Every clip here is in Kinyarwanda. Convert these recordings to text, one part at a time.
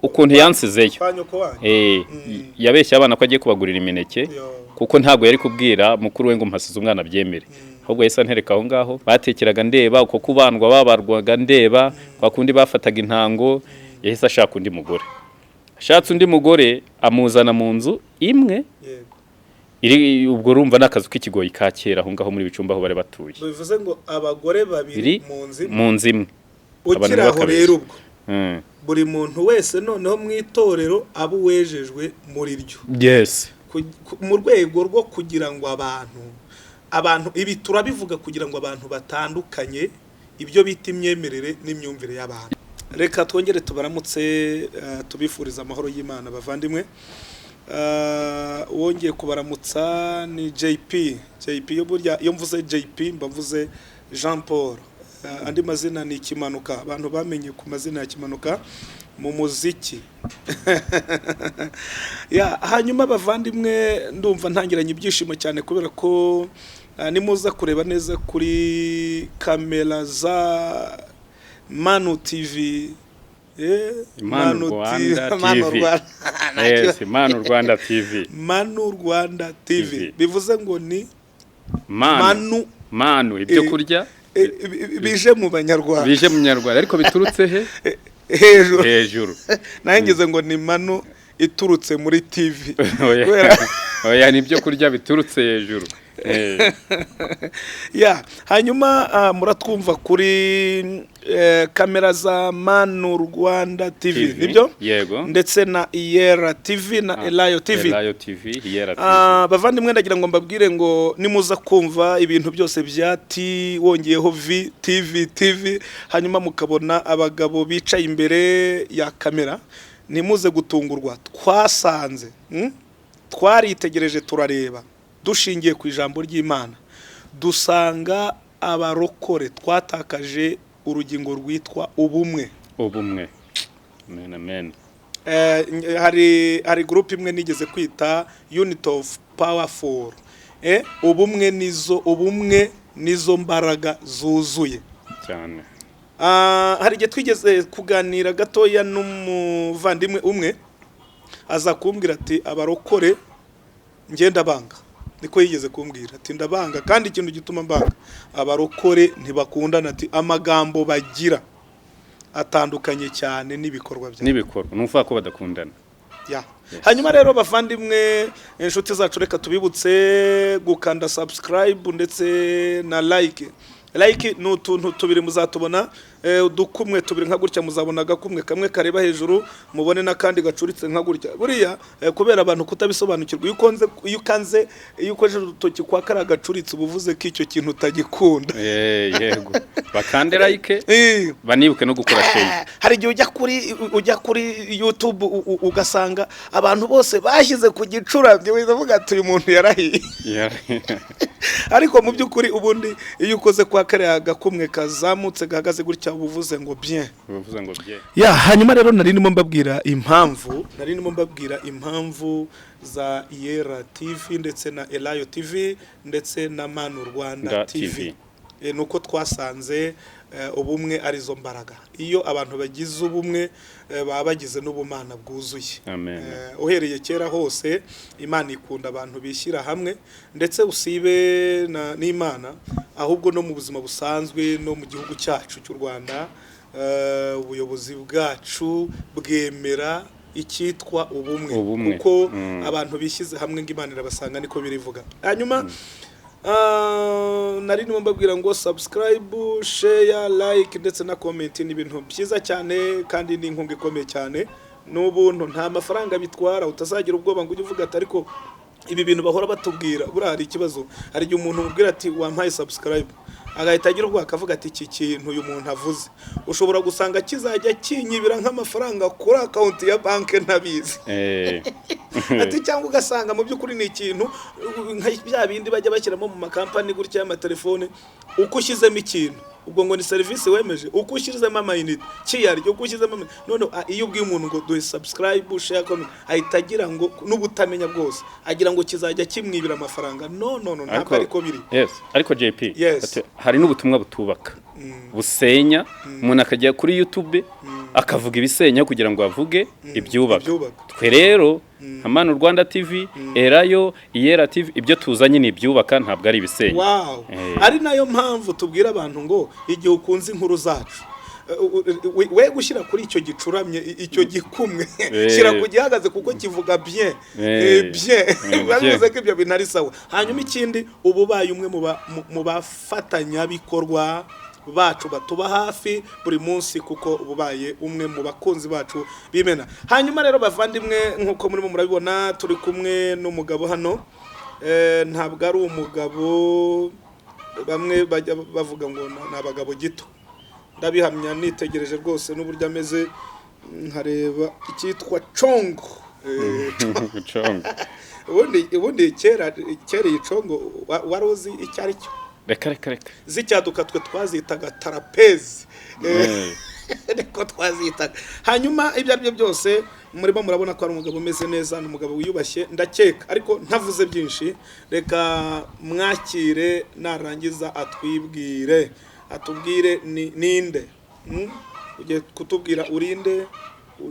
Ukuntu yansizeyo. Kwa nyoko wanyu? Eh, yabeshye abana ko agiye kubagurira imineke, Yo. kuko ntabwo yari kubwira mukuru we ngo mpasize umwana abyemere. Ahubwo yahise antereka aho ngaho, batekeraga ndeba, uko kubandwa babarwaga ndeba, kwa kundi bafataga intango. Yahise ashaka undi mugore. Ashatse undi mugore, amuzana mu nzu imwe iri ubwo, urumva n'akazu k'ikigoyi ka kera aho ngaho muri Bicumbi, aho bari batuye. Bivuze ngo abagore babiri biri mu nzu imwe. Mu nzu imwe. Abantu Ukiri aho ntibakabeshye. rero, ubwo buri muntu wese noneho mu itorero aba uwejejwe muri ryo. Mu rwego rwo kugira ngo abantu, ibi turabivuga kugira ngo abantu batandukanye ibyo bita imyemerere n'imyumvire y'abantu. Reka twongere tubaramutse, tubifuriza amahoro y'Imana, bavandimwe. Wongeye kubaramutsa ni JP. JP yo, burya iyo mvuze JP mba mvuze Jean Paul. Andi mazina ni Kimanuka, abantu bamenye ku mazina ya Kimanuka mu muziki ya. Hanyuma bavandimwe, ndumva ntangiranye ibyishimo cyane kubera ko nimuza kureba neza kuri kamera za Manu TV, Manu Rwanda Manu TV. Rwanda. Yes, Manu Rwanda TV. Manu Rwanda TV. TV. Bivuze ngo ni Manu. Manu. Manu, ibyo kurya bije mu Banyarwanda. Bije mu Nyarwanda, ariko biturutse he? Hejuru. Hejuru. Nanjye ngize ngo ni manu iturutse muri TV. Oya. Oya, ni ibyo kurya biturutse hejuru. Ya, hanyuma muratwumva kuri kamera za Manu Rwanda TV, nibyo? Yego. Ndetse na Iyera TV na Elayo TV. Elayo TV, Iyera TV. Bavandimwe, ndagira ngo mbabwire ngo nimuza kumva ibintu byose bya T wongeyeho V TV TV, hanyuma mukabona abagabo bicaye imbere ya kamera, ntimuze gutungurwa. Twasanze, Twaritegereje, turareba dushingiye ku ijambo ry'Imana, dusanga abarokore twatakaje urugingo rwitwa ubumwe. Ubumwe, amen, amen. Hari groupe imwe nigeze kwita Unit of Powerful. Ubumwe nizo mbaraga zuzuye. Cyane. Hari igihe twigeze kuganira gatoya n'umuvandimwe umwe, aza kumbwira ati: "Abarokore ngenda banga." Niko yigeze kumbwira ati: "Ndabanga, kandi ikintu gituma mbanga, abarokore ntibakundana." Ati: "Amagambo bagira atandukanye cyane n'ibikorwa byabo." N'ibikorwa, ni ukuvuga ko badakundana. Ya. Hanyuma rero bavandimwe, inshuti zacu, reka tubibutse gukanda subscribe ndetse na like. Like ni utuntu tubiri muzatubona, udukumwe tubiri nka gutya. Muzabona agakumwe kamwe kareba hejuru, mubone n'akandi gacuritse nka gutya. Buriya kubera abantu kutabisobanukirwa, iyo ukanze, iyo ukojeje urutoki kwa kariya gacuritse, uba uvuze ko icyo kintu utagikunda. Yego, bakande like, banibuke no gukora share. Hari igihe ujya kuri YouTube ugasanga abantu bose bashyize ku gicuramye, uhita uvuga ati: "Uyu muntu yarahiye." Ariko mu by'ukuri ubundi iyo ukoze kwa kariya gakumwe kazamutse gahagaze gutya, uba uvuze ngo bien. Uvuze ngo bien. Ya, hanyuma rero nari ndimo mbabwira impamvu za Iyera TV ndetse na Elayo TV ndetse na Manu Rwanda Nda TV. TV. Nuko twasanze ubumwe arizo mbaraga. Iyo abantu bagize ubumwe, baba bagize n'ubumana bwuzuye. Amen. Uhereye kera hose Imana ikunda abantu bishyira hamwe, ndetse usibe n'Imana, ahubwo no mu buzima busanzwe, no mu gihugu cyacu cy'u Rwanda, ubuyobozi bwacu bwemera icyitwa ubumwe, Ubumwe. kuko abantu bishyize hamwe ngo Imana irabasanga, niko birivuga. Hanyuma nari ndimo mbabwira ngo subscribe, share, like ndetse na comment ni ibintu byiza cyane kandi ni inkunga ikomeye cyane. N'ubuntu, nta mafaranga bitwara. Utazagira ubwoba ngo ujye uvuga ati: "Ariko ibi bintu bahora batubwira." Buriya hari ikibazo, hari igihe umuntu umubwira ati: "Wampaye subscribe," agahita agira ubwoba, akavuga ati: "Iki kintu uyu muntu avuze ushobora gusanga kizajya kinyibira nk'amafaranga kuri account ya banki ntabizi." Ati cyangwa ugasanga mu by'ukuri ni ikintu nka bya bindi bajya bashyiramo mu makampani gutya y'amatelefone, uko ushyizemo ikintu, ubwo ngo ni serivisi wemeje, uko ushyizemo amayinite kiyarya, uko ushyizemo none iyo ubwiye umuntu ngo duhe subscribe, share, comment, ahita agira ngo n'ubutamenya bwose agira ngo kizajya kimwibira amafaranga. No, no, no, ntabwo ariko biri. Yes, ariko JP, Yes. ati, hari n'ubutumwa butubaka, busenya. Umuntu akajya kuri YouTube. Akavuga ibisenya kugira ngo avuge ibyubaka. Ibyubaka. Twe rero nka Manu Rwanda TV, Erayo, Iyera TV, ibyo tuzanye ni ibyubaka, ntabwo ari ibisenya. Wow. Ari nayo mpamvu tubwira abantu ngo igihe ukunze inkuru zacu, we gushyira kuri icyo gicuramye, icyo gikumwe, shyira ku gihagaze kuko kivuga bien. Bien. Biba bivuze ko ibyo bintu ari sawa. Hanyuma ikindi, uba ubaye umwe mu bafatanyabikorwa bacu batuba hafi buri munsi, kuko uba ubaye umwe mu bakunzi bacu b'imena. Hanyuma rero bavandimwe, nk'uko murimo murabibona, turi kumwe n'umugabo hano. Ntabwo ari umugabo bamwe bajya bavuga ngo ni abagabo gito. Ndabihamya nitegereje rwose n'uburyo ameze, nkareba icyitwa congo. Congo. Ubundi kera iyi congo wari uzi icyo ari cyo? Reka, reka, reka. Zicyaduka twe twazitaga tarapezi. Niko twazitaga. Hanyuma ibyo ari byo byose, murimo murabona ko ari umugabo umeze neza, ni umugabo wiyubashye ndakeka, ariko ntavuze byinshi, reka mwakire, narangiza atwibwire, atubwire ni ninde. Ugiye kutubwira urinde,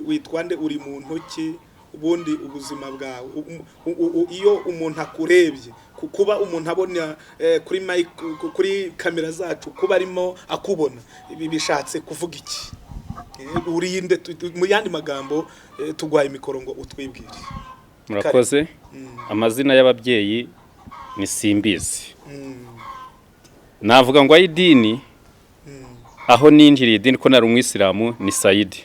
witwa nde, uri muntu ki, ubundi ubuzima bwawe, iyo umuntu akurebye, kuba umuntu abona kuri mic, kuri kamera zacu, kuba arimo akubona, ibi bishatse kuvuga iki? Urinde? Mu yandi magambo, tuguhaye imikoro ngo utwibwire. Murakoze. Amazina y'ababyeyi ni Simbizi. Navuga ngo ay'idini, aho ninjiriye idini ko nari umwisilamu, ni Sayidi.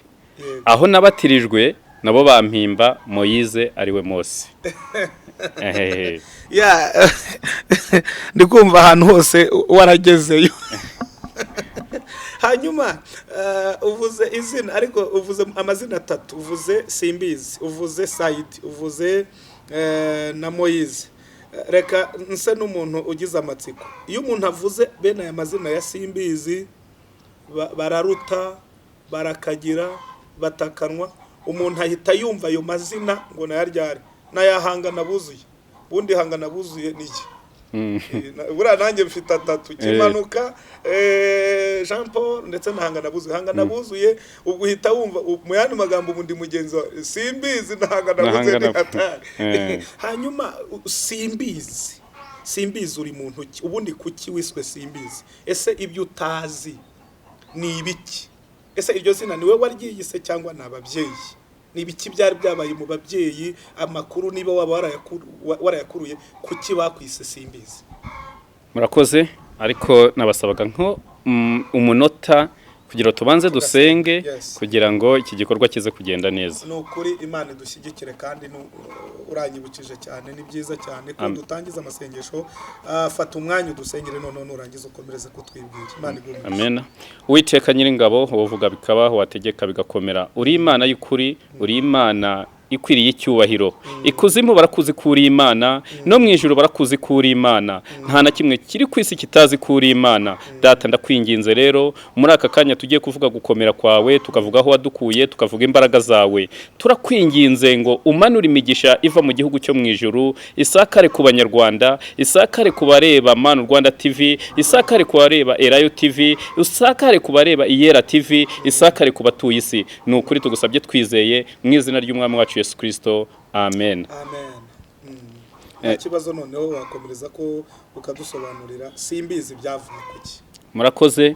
Aho nabatirijwe nabo bampimba Moyize, ariwe Mose. Ehehe. Ya, ndi kumva ahantu hose waragezeyo. Hanyuma uvuze izina, ariko uvuze amazina atatu: uvuze Simbizi, uvuze Sayidi, uvuze na Moyize. Reka nse n'umuntu ugize amatsiko, iyo umuntu avuze bene aya mazina ya Simbizi, bararuta, barakagira, batakanwa, umuntu ahita yumva ayo mazina ngo nayaryare n'ayahangana buzuye. Ubundi hangana buzuye ni iki? Buriya nanjye mfite atatu: Kimanuka, Jean Paul, ndetse na Hangana buzuye. Hangana buzuye, ubwo uhita wumva mu yandi magambo ubundi mugenzi wawe Simbizi na Hangana buzuye ni hatari. Hanyuma Simbizi, Simbizi uri muntu ki? Ubundi kuki wiswe Simbizi? Ese ibyo utazi ni ibiki? Ese iryo zina ni we waryiyise cyangwa ni ababyeyi? Ni ibiki byari byabaye mu babyeyi? Amakuru niba waba warayakuruye, kuki bakwise Simbizi? Murakoze, ariko nabasabaga nko umunota kugira ngo tubanze dusenge, kugira ngo iki gikorwa kize kugenda neza. Ni ukuri, Imana idushyigikire kandi uranyibukije cyane, ni byiza cyane ko Amen. dutangiza amasengesho. Fata umwanya udusengere, noneho nurangiza ukomereze kutwibwira. Imana iguhe umugisha. Amen. Uwiteka Nyiringabo, uvuga bikabaho, wategeka bigakomera, uri Imana y'ukuri, uri Imana ikwiriye icyubahiro. Ikuzimu barakuzi ko uri Imana, no mu ijuru barakuzi ko uri Imana, nta na kimwe kiri ku isi kitazi ko uri Imana. Data, ndakwinginze rero, muri aka kanya tugiye kuvuga gukomera kwawe, tukavuga aho wadukuye, tukavuga imbaraga zawe, turakwinginze ngo umanure imigisha iva mu gihugu cyo mu ijuru, isakare ku Banyarwanda, isakare ku bareba Manu Rwanda TV, isakare ku bareba Erayo TV, isakare ku bareba Iyera TV, isakare ku batuye isi. Ni ukuri tugusabye twizeye mu izina ry'Umwami wacu Yesu Kristo, amen. Amen. Nta kibazo, noneho wakomereza ko ukadusobanurira Simbizi byavuye kuki? Murakoze.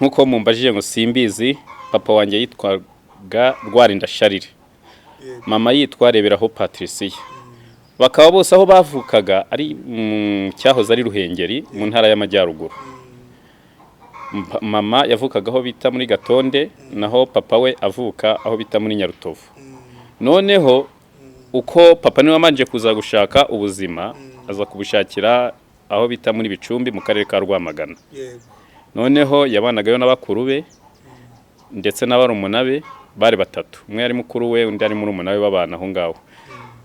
Nk'uko mumbajije ngo Simbizi, papa wanjye yitwaga Rwarinda Sharire, mama yitwa Reberaho Patricia, bakaba bose aho bavukaga ari mu cyahoze ari Ruhengeri, mu Ntara y'Amajyaruguru. Mama yavukaga aho bita muri Gatonde, naho papa we avuka aho bita muri Nyarutovu. Noneho uko papa niwe wabanje kuza gushaka ubuzima, aza kubushakira aho bita muri Bicumbi, mu karere ka Rwamagana. Noneho yabanagayo n'abakuru be ndetse n'abarumuna be, bari batatu: umwe yari mukuru we, undi ari murumuna we, babana aho ngaho.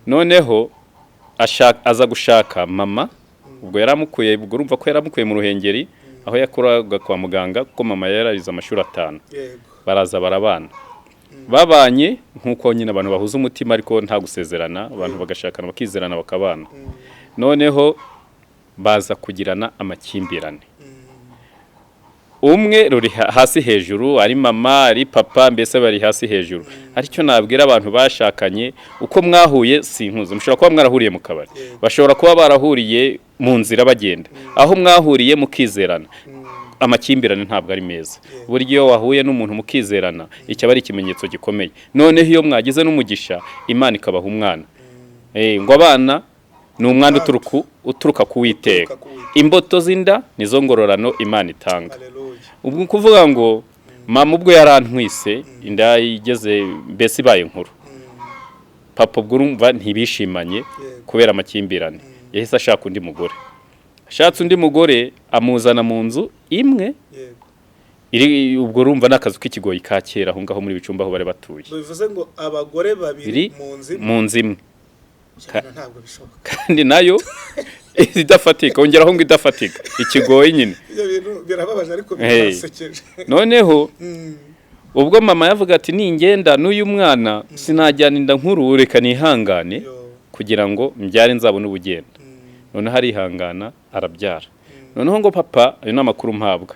Noneho aza gushaka mama, ubwo yaramukuye, ubwo urumva ko yaramukuye mu Ruhengeri aho yakoraga kwa muganga, kuko mama yararize amashuri 5. Baraza barabana, babanye nk'uko nyine abantu bahuza umutima, ariko nta gusezerana, abantu bagashakana, bakizerana, bakabana. Noneho baza kugirana amakimbirane. Umwe ruri hasi hejuru, ari mama, ari papa, mbese bari hasi hejuru. Aricyo nabwira abantu bashakanye, uko mwahuye sinkuzi, mushobora kuba mwarahuriye mu kabari, bashobora kuba barahuriye mu nzira bagenda, aho mwahuriye mukizerana. Amakimbirane ntabwo ari meza. Burya iyo wahuye n'umuntu mukizerana, icyo aba ari ikimenyetso gikomeye. Noneho iyo mwagize n'umugisha, Imana ikabaha umwana, ngo abana ni umwanda uturuka ku Witeka, Uturuka ku Uwiteka. Imbuto z'inda nizo ngororano Imana itanga. Haleluya. Ubwo ni ukuvuga ngo mama ubwo yarantwise, inda igeze mbese ibaye nkuru, papa ubwo urumva ntibishimanye kubera amakimbirane, yahise ashaka undi mugore. Ashatse undi mugore, amuzana mu nzu imwe iri, ubwo urumva n'akazu k'ikigoyi ka kera aho ngaho muri Bicumbi aho bari batuye. Bivuze ngo abagore babiri iri mu nzu imwe? Mu nzu imwe. Cyane, ntabwo bishoboka. Kandi nayo idafatika, ongeraho ngo idafatika, ikigoyi nyine. Ibyo bintu birababaje ariko Hey. birasekeje. Noneho ubwo mama yavuga ati: "Ningenda n'uyu mwana sinajyana inda nkuru, reka nihangane kugira ngo mbyare nzabone ubugenda." Noneho arihangana arabyara. Noneho ngo papa, ayo ni amakuru mpabwa,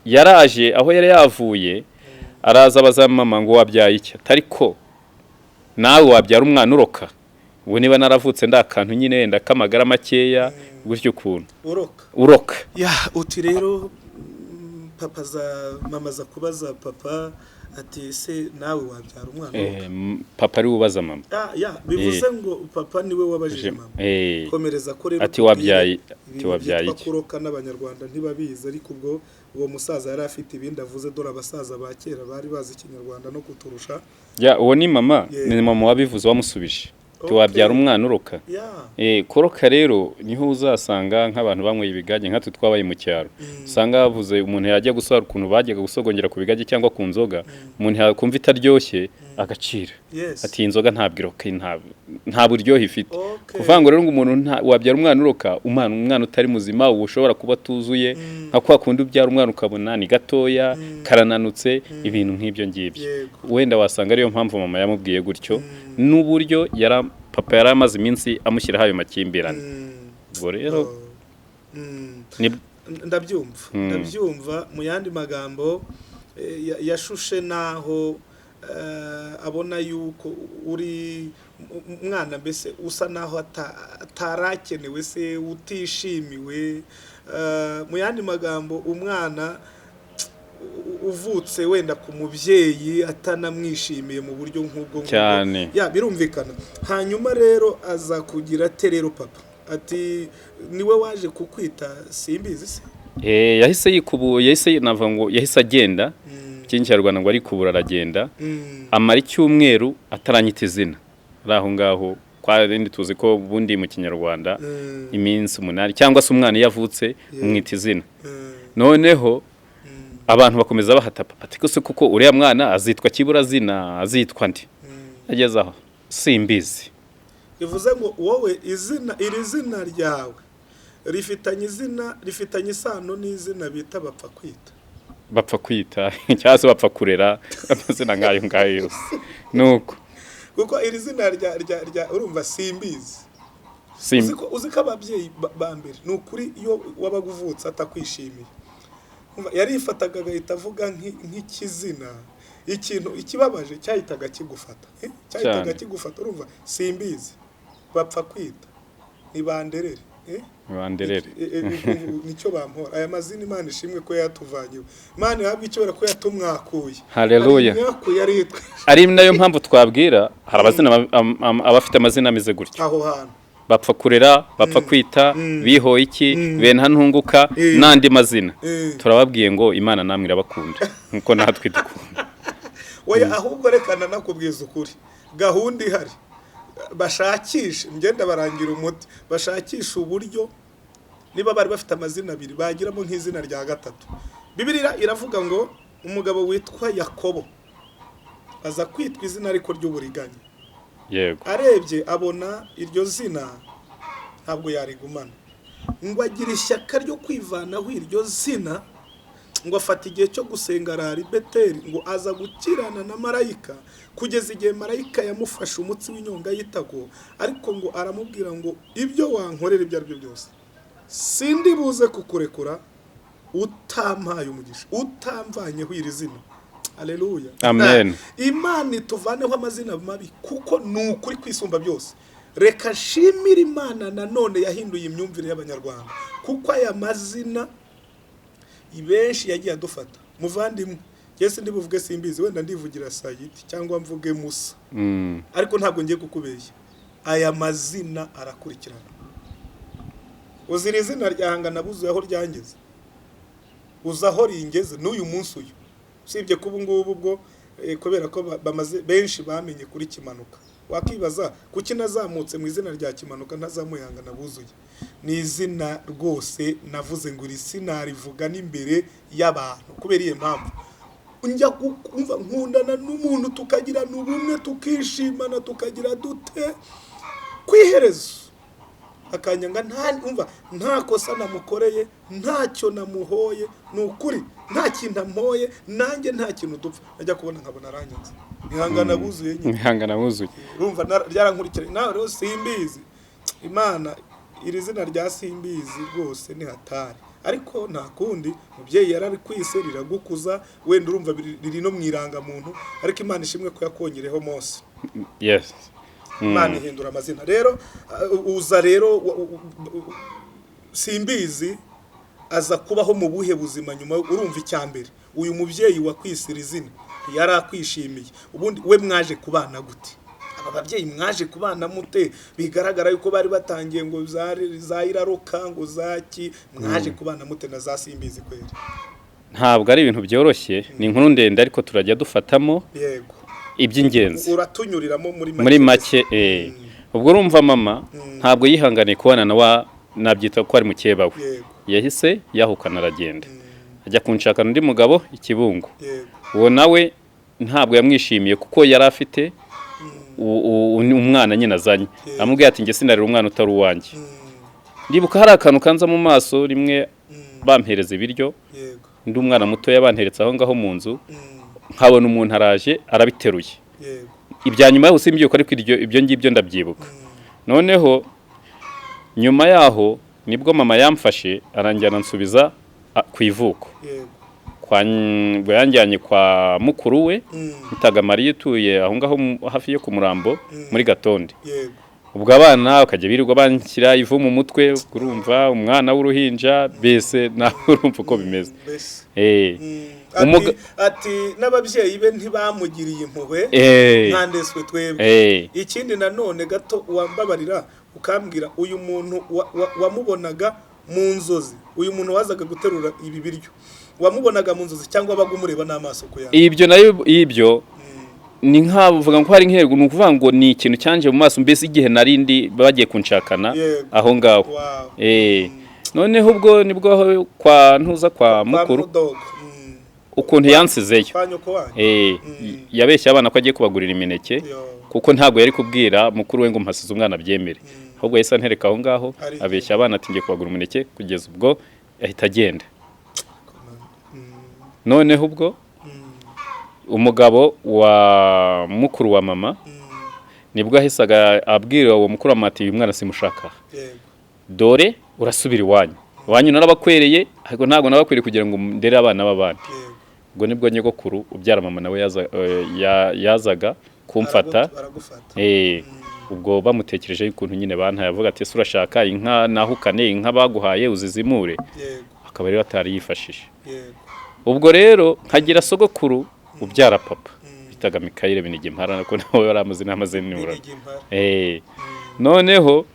yaraje aho yari yavuye, araza abaza mama ngo: "Wabyaye iki?" Atari ko nawe wabyara umwana uroka? Ubu niba naravutse ndakantu nyine wenda k'amagara makeya gutyo ukuntu. Uroka. Uroka. Ya, uti rero papa za mama aza kubaza papa ati: "Se nawe wabyara umwana uroka?" Papa ari we ubaza mama. Ah, ya, bivuze ngo papa niwe wabajije mama. Komereza ko rero Ati utubwire wabyaye, ati ibintu wabyaye byitwa iki? kuroka n'Abanyarwanda ntibabizi, ariko ubwo uwo musaza yari afite ibindi avuze. Dore abasaza ba kera bari bazi Ikinyarwanda no kuturusha. Ya, uwo ni mama. Ni mama wabivuze, wamusubije ati: "Wabyara umwana uroka?" Kuroka rero niho uzasanga nk'abantu banyweye ibigage, nkatwe twabaye mu cyaro, usanga bavuze umuntu yajya gusara, ukuntu bajyaga gusogongera ku bigage cyangwa ku nzoga, umuntu yakumva itaryoshye agacira ati: "Iyi nzoga ntabwo iroka, nta buryohe ifite." Kuvuga ngo rero ngo umuntu wabyara umwana uroka, umwana utari muzima, uba ushobora kuba atuzuye, nka kwa kundi ubyara umwana ukabona ni gatoya, karananutse, ibintu nk'ibyo ngibyo. Wenda wasanga ariyo mpamvu mama yamubwiye gutyo, n'uburyo yara papa yari amaze iminsi amushyiraho ayo makimbirane. Ubwo rero Oh. ni Ndabyumva. Ndabyumva. Mu yandi magambo, yashushe naho abona yuko uri umwana mbese usa naho atarakenewe se, utishimiwe. Mu yandi magambo, umwana uvutse wenda ku mubyeyi atanamwishimiye mu buryo nk'ubwo ngubwo. Cyane. Ya, birumvikana. Hanyuma rero aza kugira ate rero papa? Ati niwe waje kukwita Simbizi se? Yahise yikubuye, yahise, navuga ngo yahise agenda, Ikinyarwanda ngo arikubura aragenda. Amara icyumweru ataranyita izina, ari aho ngaho kwa rindi. Tuzi ko ubundi mu Kinyarwanda iminsi 8 cyangwa se umwana iyo avutse umwita izina. Noneho abantu bakomeza bahata papa ati: "Ko se kuko uriya mwana azitwa kiburazina, azitwa nde?" Ageze aho: "Simbizi." Bivuze ngo wowe izina, iri zina ryawe rifitanye izina, rifitanye isano n'izina bita bapfa kwita. Bapfa kwita cyangwa se bapfa kurera, amazina nk'ayo ngayo yose nuko. Kuko iri zina rya urumva Simbizi, uzi ko ababyeyi ba mbere, ni ukuri, iyo wabaga uvutse atakwishimiye, umva, yarifataga agahita avuga nk'ikizina, ikintu ikibabaje cyahitaga kigufata, cyahitaga kigufata. Urumva Simbizi, bapfa kwita, ni banderere, eh? Banderere. Nicyo bampora. Aya mazina, Imana ishimwe ko yatuvanyeho. Imana ihabwe icyubahiro ko yatumwakuye. Haleluya. Hari imyaku yari yitwa Ari nayo mpamvu twabwira hari abazina abafite amazina ameze gutyo, aho hantu, bapfa kurera, bapfa kwita, bihoye iki, bene ntunguka n'andi mazina, turababwiye ngo Imana namwe irabakunda nkuko natwe dukunda. Oya, ahubwo reka nanakubwiza ukuri, gahunda ihari, bashakishe, ngenda barangira umuti, bashakishe uburyo niba bari bafite amazina abiri bagiramo nk'izina rya gatatu. Bibiliya iravuga ngo umugabo witwa Yakobo aza kwitwa izina ariko ry'uburiganya. Arebye abona iryo zina ntabwo yarigumana, ngo agira ishyaka ryo kwivanaho iryo zina, ngo afata igihe cyo gusenga, arara i Beteli, ngo aza gukirana na marayika kugeza igihe marayika yamufashe umutsi w'inyonga y'itako, ariko ngo aramubwira ngo: "Ibyo wankorera ibyo ari byo byose, sindi buze kukurekura." Utampaye umugisha, utamvanyeho iri zina. Aleluya. Amen. Imana ituvaneho amazina mabi, kuko ni ukuri kwisumba byose. Reka nshimire Imana nanone yahinduye imyumvire y'Abanyarwanda, kuko aya mazina benshi yagiye adufata. Muvandimwe, njye ndibuvuge Simbizi, wenda ndivugira Sayidi cyangwa mvuge Musa, ariko ntabwo ngiye kukubeshya, aya mazina arakurikirana. Uzira izina rya Hangana buzuye aho ryangeze, uzi aho ringeze n'uyu munsi uyu, usibye ko ubu ngubu bwo kubera ko bamaze benshi bamenye kuri Kimanuka. Wakibaza kuki nazamutse mu izina rya Kimanuka ntazamuye Hangana buzuye. Ni izina rwose navuze ngo iri sinarivuga n'imbere y'abantu. Kubera iyo mpamvu njya kumva nkundana n'umuntu, tukagirana ubumwe, tukishimana, tukagira dute, ku iherezo akanyanga. Nta umva, nta kosa namukoreye, ntacyo namuhoye, ni ukuri nta kintu ampoye, nanjye nta kintu dupfa. Najya kubona nkabona aranyanze. Ihangana buzuye nyine. Ihangana buzuye. Urumva ryarankurikiranye. Nawe rero Simbizi, Imana, iri zina rya Simbizi rwose ni hatari, ariko nta kundi, mubyeyi yararikwise riragukuza. Wenda urumva riri no mu irangamuntu, ariko Imana ishimwe ko yakongereho Mose. Imana ihindura amazina rero. Uza rero Simbizi aza kubaho mu buhe buzima nyuma? Urumva, icya mbere, uyu mubyeyi wakwisira izina ntiyari akwishimiye. Ubundi we mwaje kubana gute? Aba babyeyi mwaje kubana mute? Bigaragara yuko bari batangiye ngo za iraruka, ngo zaki. Mwaje kubana mute na za Simbizi kweri? Ntabwo ari ibintu byoroshye, ni inkuru ndende, ariko turajya dufatamo iby'ingenzi. Uratunyuriramo muri make. Muri make, ubwo urumva mama ntabwo yihanganiye kubana na wa, nabyita ko ari mukeba we. Yahise yahukana, aragenda, ajya kunshakana undi mugabo i Kibungo. Uwo nawe ntabwo yamwishimiye, kuko yari afite umwana nyine azanye. Amubwiye ati: "Njye sinarira umwana utari uwanjye." Ndibuka hari akantu kanza mu maso rimwe, bampereza ibiryo, ndi umwana mutoya, banteretse aho ngaho mu nzu, nkabona umuntu araje arabiteruye. Ibya nyuma yaho simbyibuka, ariko ibyo ngibyo ndabyibuka. Noneho nyuma yaho nibwo mama yamfashe aranjyana, nsubiza ku ivuko. Kwa yanjyanye kwa mukuru we bitaga Mariya, utuye aho ngaho hafi yo ku Murambo, muri Gatonde. Ubwo abana bakajya birirwa banshyira ivu mu mutwe. Urumva umwana w'uruhinja mbese, nawe urumva uko bimeze. Mbese. Ati n'ababyeyi be ntibamugiriye impuhwe nkandeswe twebwe. Ikindi nanone gato wambabarira ukambwira, uyu muntu wamubonaga mu nzozi, uyu muntu wazaga guterura ibi biryo, wamubonaga mu nzozi cyangwa wabaga umureba n'amaso ku yandi? Ibyo nayo, ibyo ni nkavuga ngo hari nk'intego, ni ukuvuga ngo ni ikintu cyanje mu maso mbese igihe narindi bagiye kunshakana aho ngaho. Noneho ubwo nibwo aho kwa ntuza kwa Kwa mukuru mudogo. Ukuntu yansizeyo, Kwa nyoko wanyu. Yabeshye abana ko agiye kubagurira imineke, kuko ntabwo yari kubwira mukuru we ngo mpasize umwana abyemere. Ahubwo yahise antereka aho ngaho, abeshya abana ati ngiye kubagura umuneke, kugeza ubwo ahita agenda. Noneho ubwo umugabo wa mukuru wa mama nibwo ahise abwira uwo mukuru wa mama ati: "Uyu mwana simushaka, dore urasubira iwanyu. Iwanyu narabakwereye, ariko ntabwo nabakwereye kugira ngo ndere abana b'abandi." Ubwo nibwo nyogokuru ubyara mama nawe yazaga kumfata. Baragufata. Ubwo bamutekerejeho ukuntu nyine bantaye, avuga ati: "Ese urashaka inka nahukane, inka baguhaye uzizimure?" Akaba rero atari yifashije. Ubwo rero nkagira sogokuru ubyara papa bitaga Mikayire Binigimparana, ko nawe yari amaze n'amaze nibura. Binigimparana. Noneho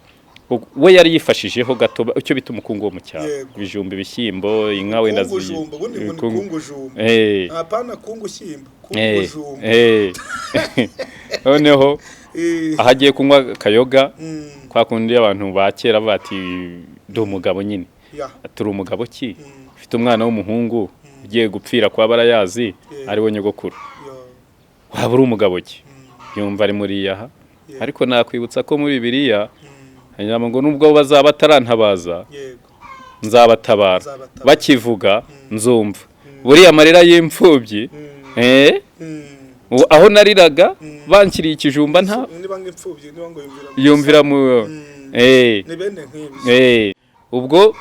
we yari yifashijeho gato, icyo bita umukungu wo mu cyaro, ibijumba, ibishyimbo, inka wenda. Kungujumba, ubundi ngo ni kungujumba. Hapana kungushyimbo, kungujumba. Noneho aho agiye kunywa akayoga, kwa kundi abantu ba kera bati: "Ndi umugabo nyine." Turi umugabo ki? Ufite umwana w'umuhungu ugiye gupfira kwa barayazi, ari we nyogokuru. Waba uri umugabo ki? Yumva ari muri yaha. Ariko nakwibutsa ko muri Bibiliya hanyuma ngo nubwo bazaba batarantabaza, nzabatabara. Nzabatabara. Bakivuga nzumva. Buriya amarira y'imfubyi, aho nariraga banshyiriye ikijumba nta Niba ngo imfubyi, niba ngo yumvira Yumvira mu Ni bene nk'ibyo. Ubwo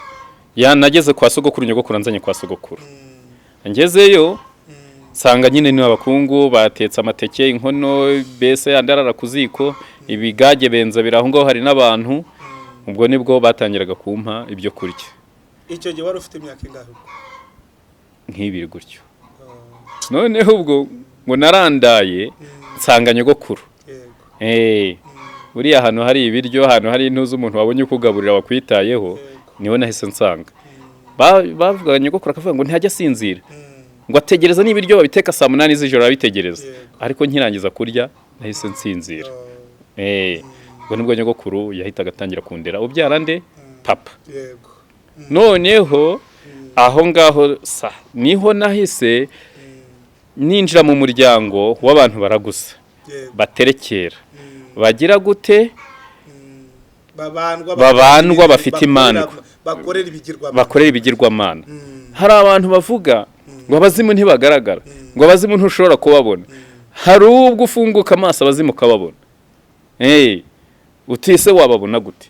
Ya, nageze kwa sogokuru, nyogokuru anzanye kwa sogokuru. Ngezeyo nsanga nyine ni abakungu batetse amateke, inkono mbese andi arara ku ziko, ibigage benza biri aho ngaho, hari n'abantu. Ubwo nibwo batangiraga kumpa ibyo kurya. Icyo gihe wari ufite imyaka ingahe ubwo? Nk'ibiri gutyo. Noneho ubwo ngo narandaye nsanga nyogokuru. Buriya ahantu hari ibiryo, ahantu hari intuzi, umuntu wabonye ukugaburira wakwitayeho, niho nahise nsanga. Bavugaga nyogokuru akavuga ngo ntihajya asinzira, ngo ategereza n'ibiryo babiteka saa 8 z'ijoro arabitegereza. Ariko nkirangiza kurya nahise nsinzira. Ubwo nibwo nyogokuru yahitaga atangira kundera, ubyara nde? Papa. Noneho aho ngaho sa niho nahise ninjira mu muryango w'abantu baragusa, baterekera, bagira gute? Babandwa. Babandwa, bafite imandwa. Bakorera ibigirwamana. Bakorera ibigirwamana. Hari abantu bavuga ngo abazimu ntibagaragara, ngo abazimu ntushobora kubabona. Hari ubwo ufunguka amaso abazimu ukababona. Utise wababona gute?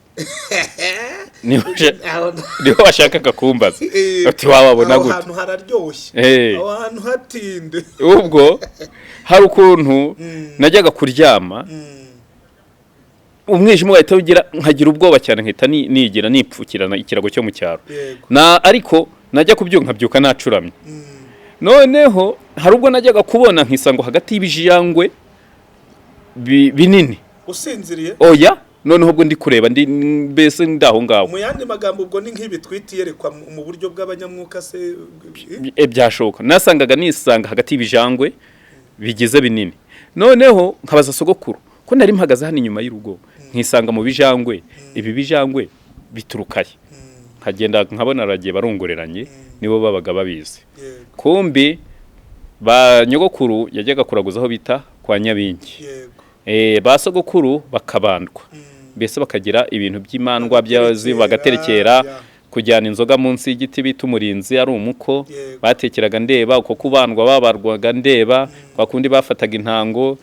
Niho washakaga kumbaza uti wababona Aho gute? hantu hararyoshye. Aho hantu hatinde. Ubwo hari ukuntu najyaga kuryama, umwijima ugahita ugira, nkagira ubwoba cyane, nkahita nigira nipfukirana ikirago cyo mu cyaro. Na ariko najya kubyuka nkabyuka nacuramye. Noneho hari ubwo najyaga kubona nkisanga hagati y'ibijangwe binini. Usinziriye? Oya, noneho ubwo ndi kureba, ndi mbese ndi aho ngaho. Mu yandi magambo, ubwo ni nk'ibi twita iyerekwa mu buryo bw'abanyamwuka se? Byashoboka. Nasangaga nisanga hagati y'ibijangwe bigize binini. Noneho nkabaza sogokuru ko nari mpagaze hano inyuma y'urugo, nkisanga mu bijangwe, ibi bijangwe biturukaye? Nkagenda nkabona aragiye barongoreranye, nibo babaga babizi. Kumbi ba nyogokuru yajyaga kuraguza aho bita kwa Nyabingi. Ba sogokuru bakabandwa, mbese bakagira ibintu by'imandwa byazi, Bagaterekera, bagaterekera, kujyana inzoga munsi y'igiti bita umurinzi, ari umuko. Batekeraga ndeba, uko kubandwa babarwaga ndeba, kwa kundi bafataga intango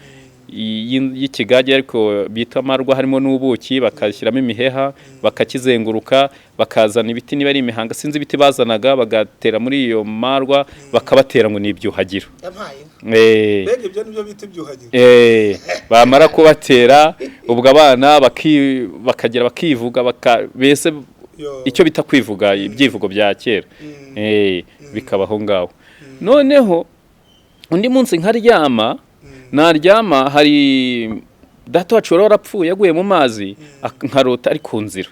y'ikigage ariko bita amarwa, harimo n'ubuki, bakashyiramo imiheha, bakakizenguruka, bakazana ibiti, niba ari imihanga, sinzi ibiti bazanaga, bagatera muri iyo marwa, bakabatera ngo ni ibyuhagiro. Yampaye inka. Mbega ibyo nibyo bita ibyuhagiro. Bamara kubatera, ubwo abana bakagera bakivuga, bese icyo bita kwivuga, ibyivugo bya kera. Bikaba aho ngaho. Noneho undi munsi nkaryama, naryama hari data wacu wari warapfuye yaguye mu mazi, nkarota ari ku nzira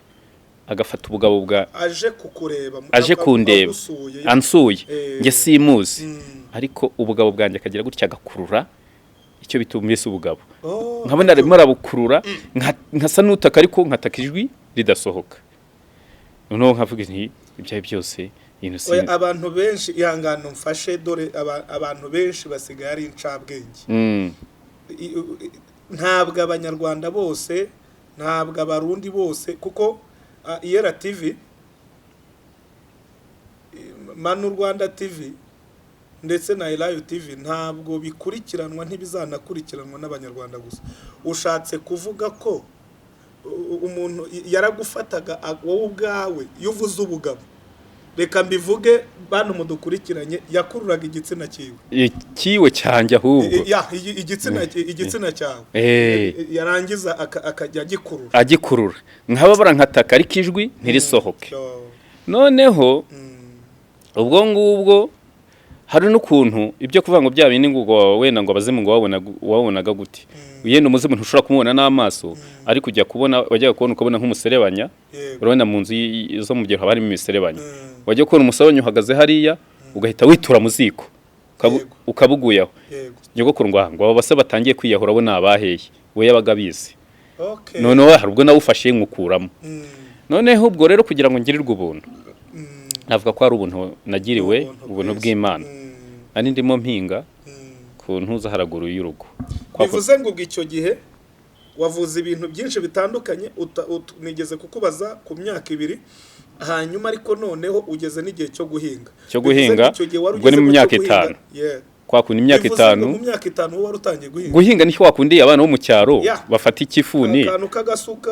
agafata ubugabo bwa Aje kukureba? Aje kundeba. Agusuye? Ansuye. Njye simuzi, ariko ubugabo bwanjye akagira gutya agakurura icyo bita mbese ubugabo. Nkabona arimo arabukurura, nkasa n'utaka ariko nkataka ijwi ridasohoka. Noneho nkavuga nti ibyo ari byose ibintu Oya, abantu benshi, ihangane mfashe, dore abantu benshi basigaye ari incabwenge. Ntabwo Abanyarwanda bose, ntabwo Abarundi bose, kuko Iyera TV, Manu Rwanda TV ndetse na Elayo TV ntabwo bikurikiranwa, ntibizanakurikiranwa n'Abanyarwanda gusa. Ushatse kuvuga ko umuntu yaragufataga, wowe ubwawe iyo uvuze ubugabo, reka mbivuge bantu mudukurikiranye, yakururaga igitsina cyiwe? Ikiwe cyanjye ahubwo. Ya, igitsina cyawe. Yarangiza akajya agikurura? Agikurura, nkababara, nkataka ariko ijwi ntirisohoke. Noneho ubwo ngubwo hari n'ukuntu ibyo kuvuga ngo bya bindi ngo wenda ngo abazimu ngo wabonaga gute, yenda umuzimu ntushobora kumubona n'amaso, ariko ujya kubona, wajyaga kubona ukabona nk'umuserebanya. Urabona mu nzu zo mu gihe haba harimo imiserebanya. Wajya kubona umuserebanya uhagaze hariya, ugahita witura mu ziko, ukabuguyaho. Nyogokuru ngo aha ngo abo base batangiye kwiyahura bo ni abaheye, we yabaga abizi. Noneho hari ubwo nawufashe nywukuramo. Noneho ubwo rero kugira ngo ngirirwe ubuntu, navuga ko ari ubuntu nagiriwe, ubuntu bw'Imana. Nari ndimo mpinga ku ntuza haraguru y'urugo. Bivuze ngo ubwo icyo gihe wavuze ibintu byinshi bitandukanye, nigeze kukubaza ku myaka 2, hanyuma ariko noneho ugeze n'igihe cyo guhinga. Cyo Bivuze ngo guhinga, icyo gihe wari ubwo ni ugeze mu mu cyo myaka guhinga, 5. Yeah. Kwa kundi imyaka Bivuze ngo 5 mu myaka 5 wowe wari utangiye guhinga. Guhinga nicyo wakundiye abana bo mu cyaro Yeah. bafata ikifuni akantu k'agasuka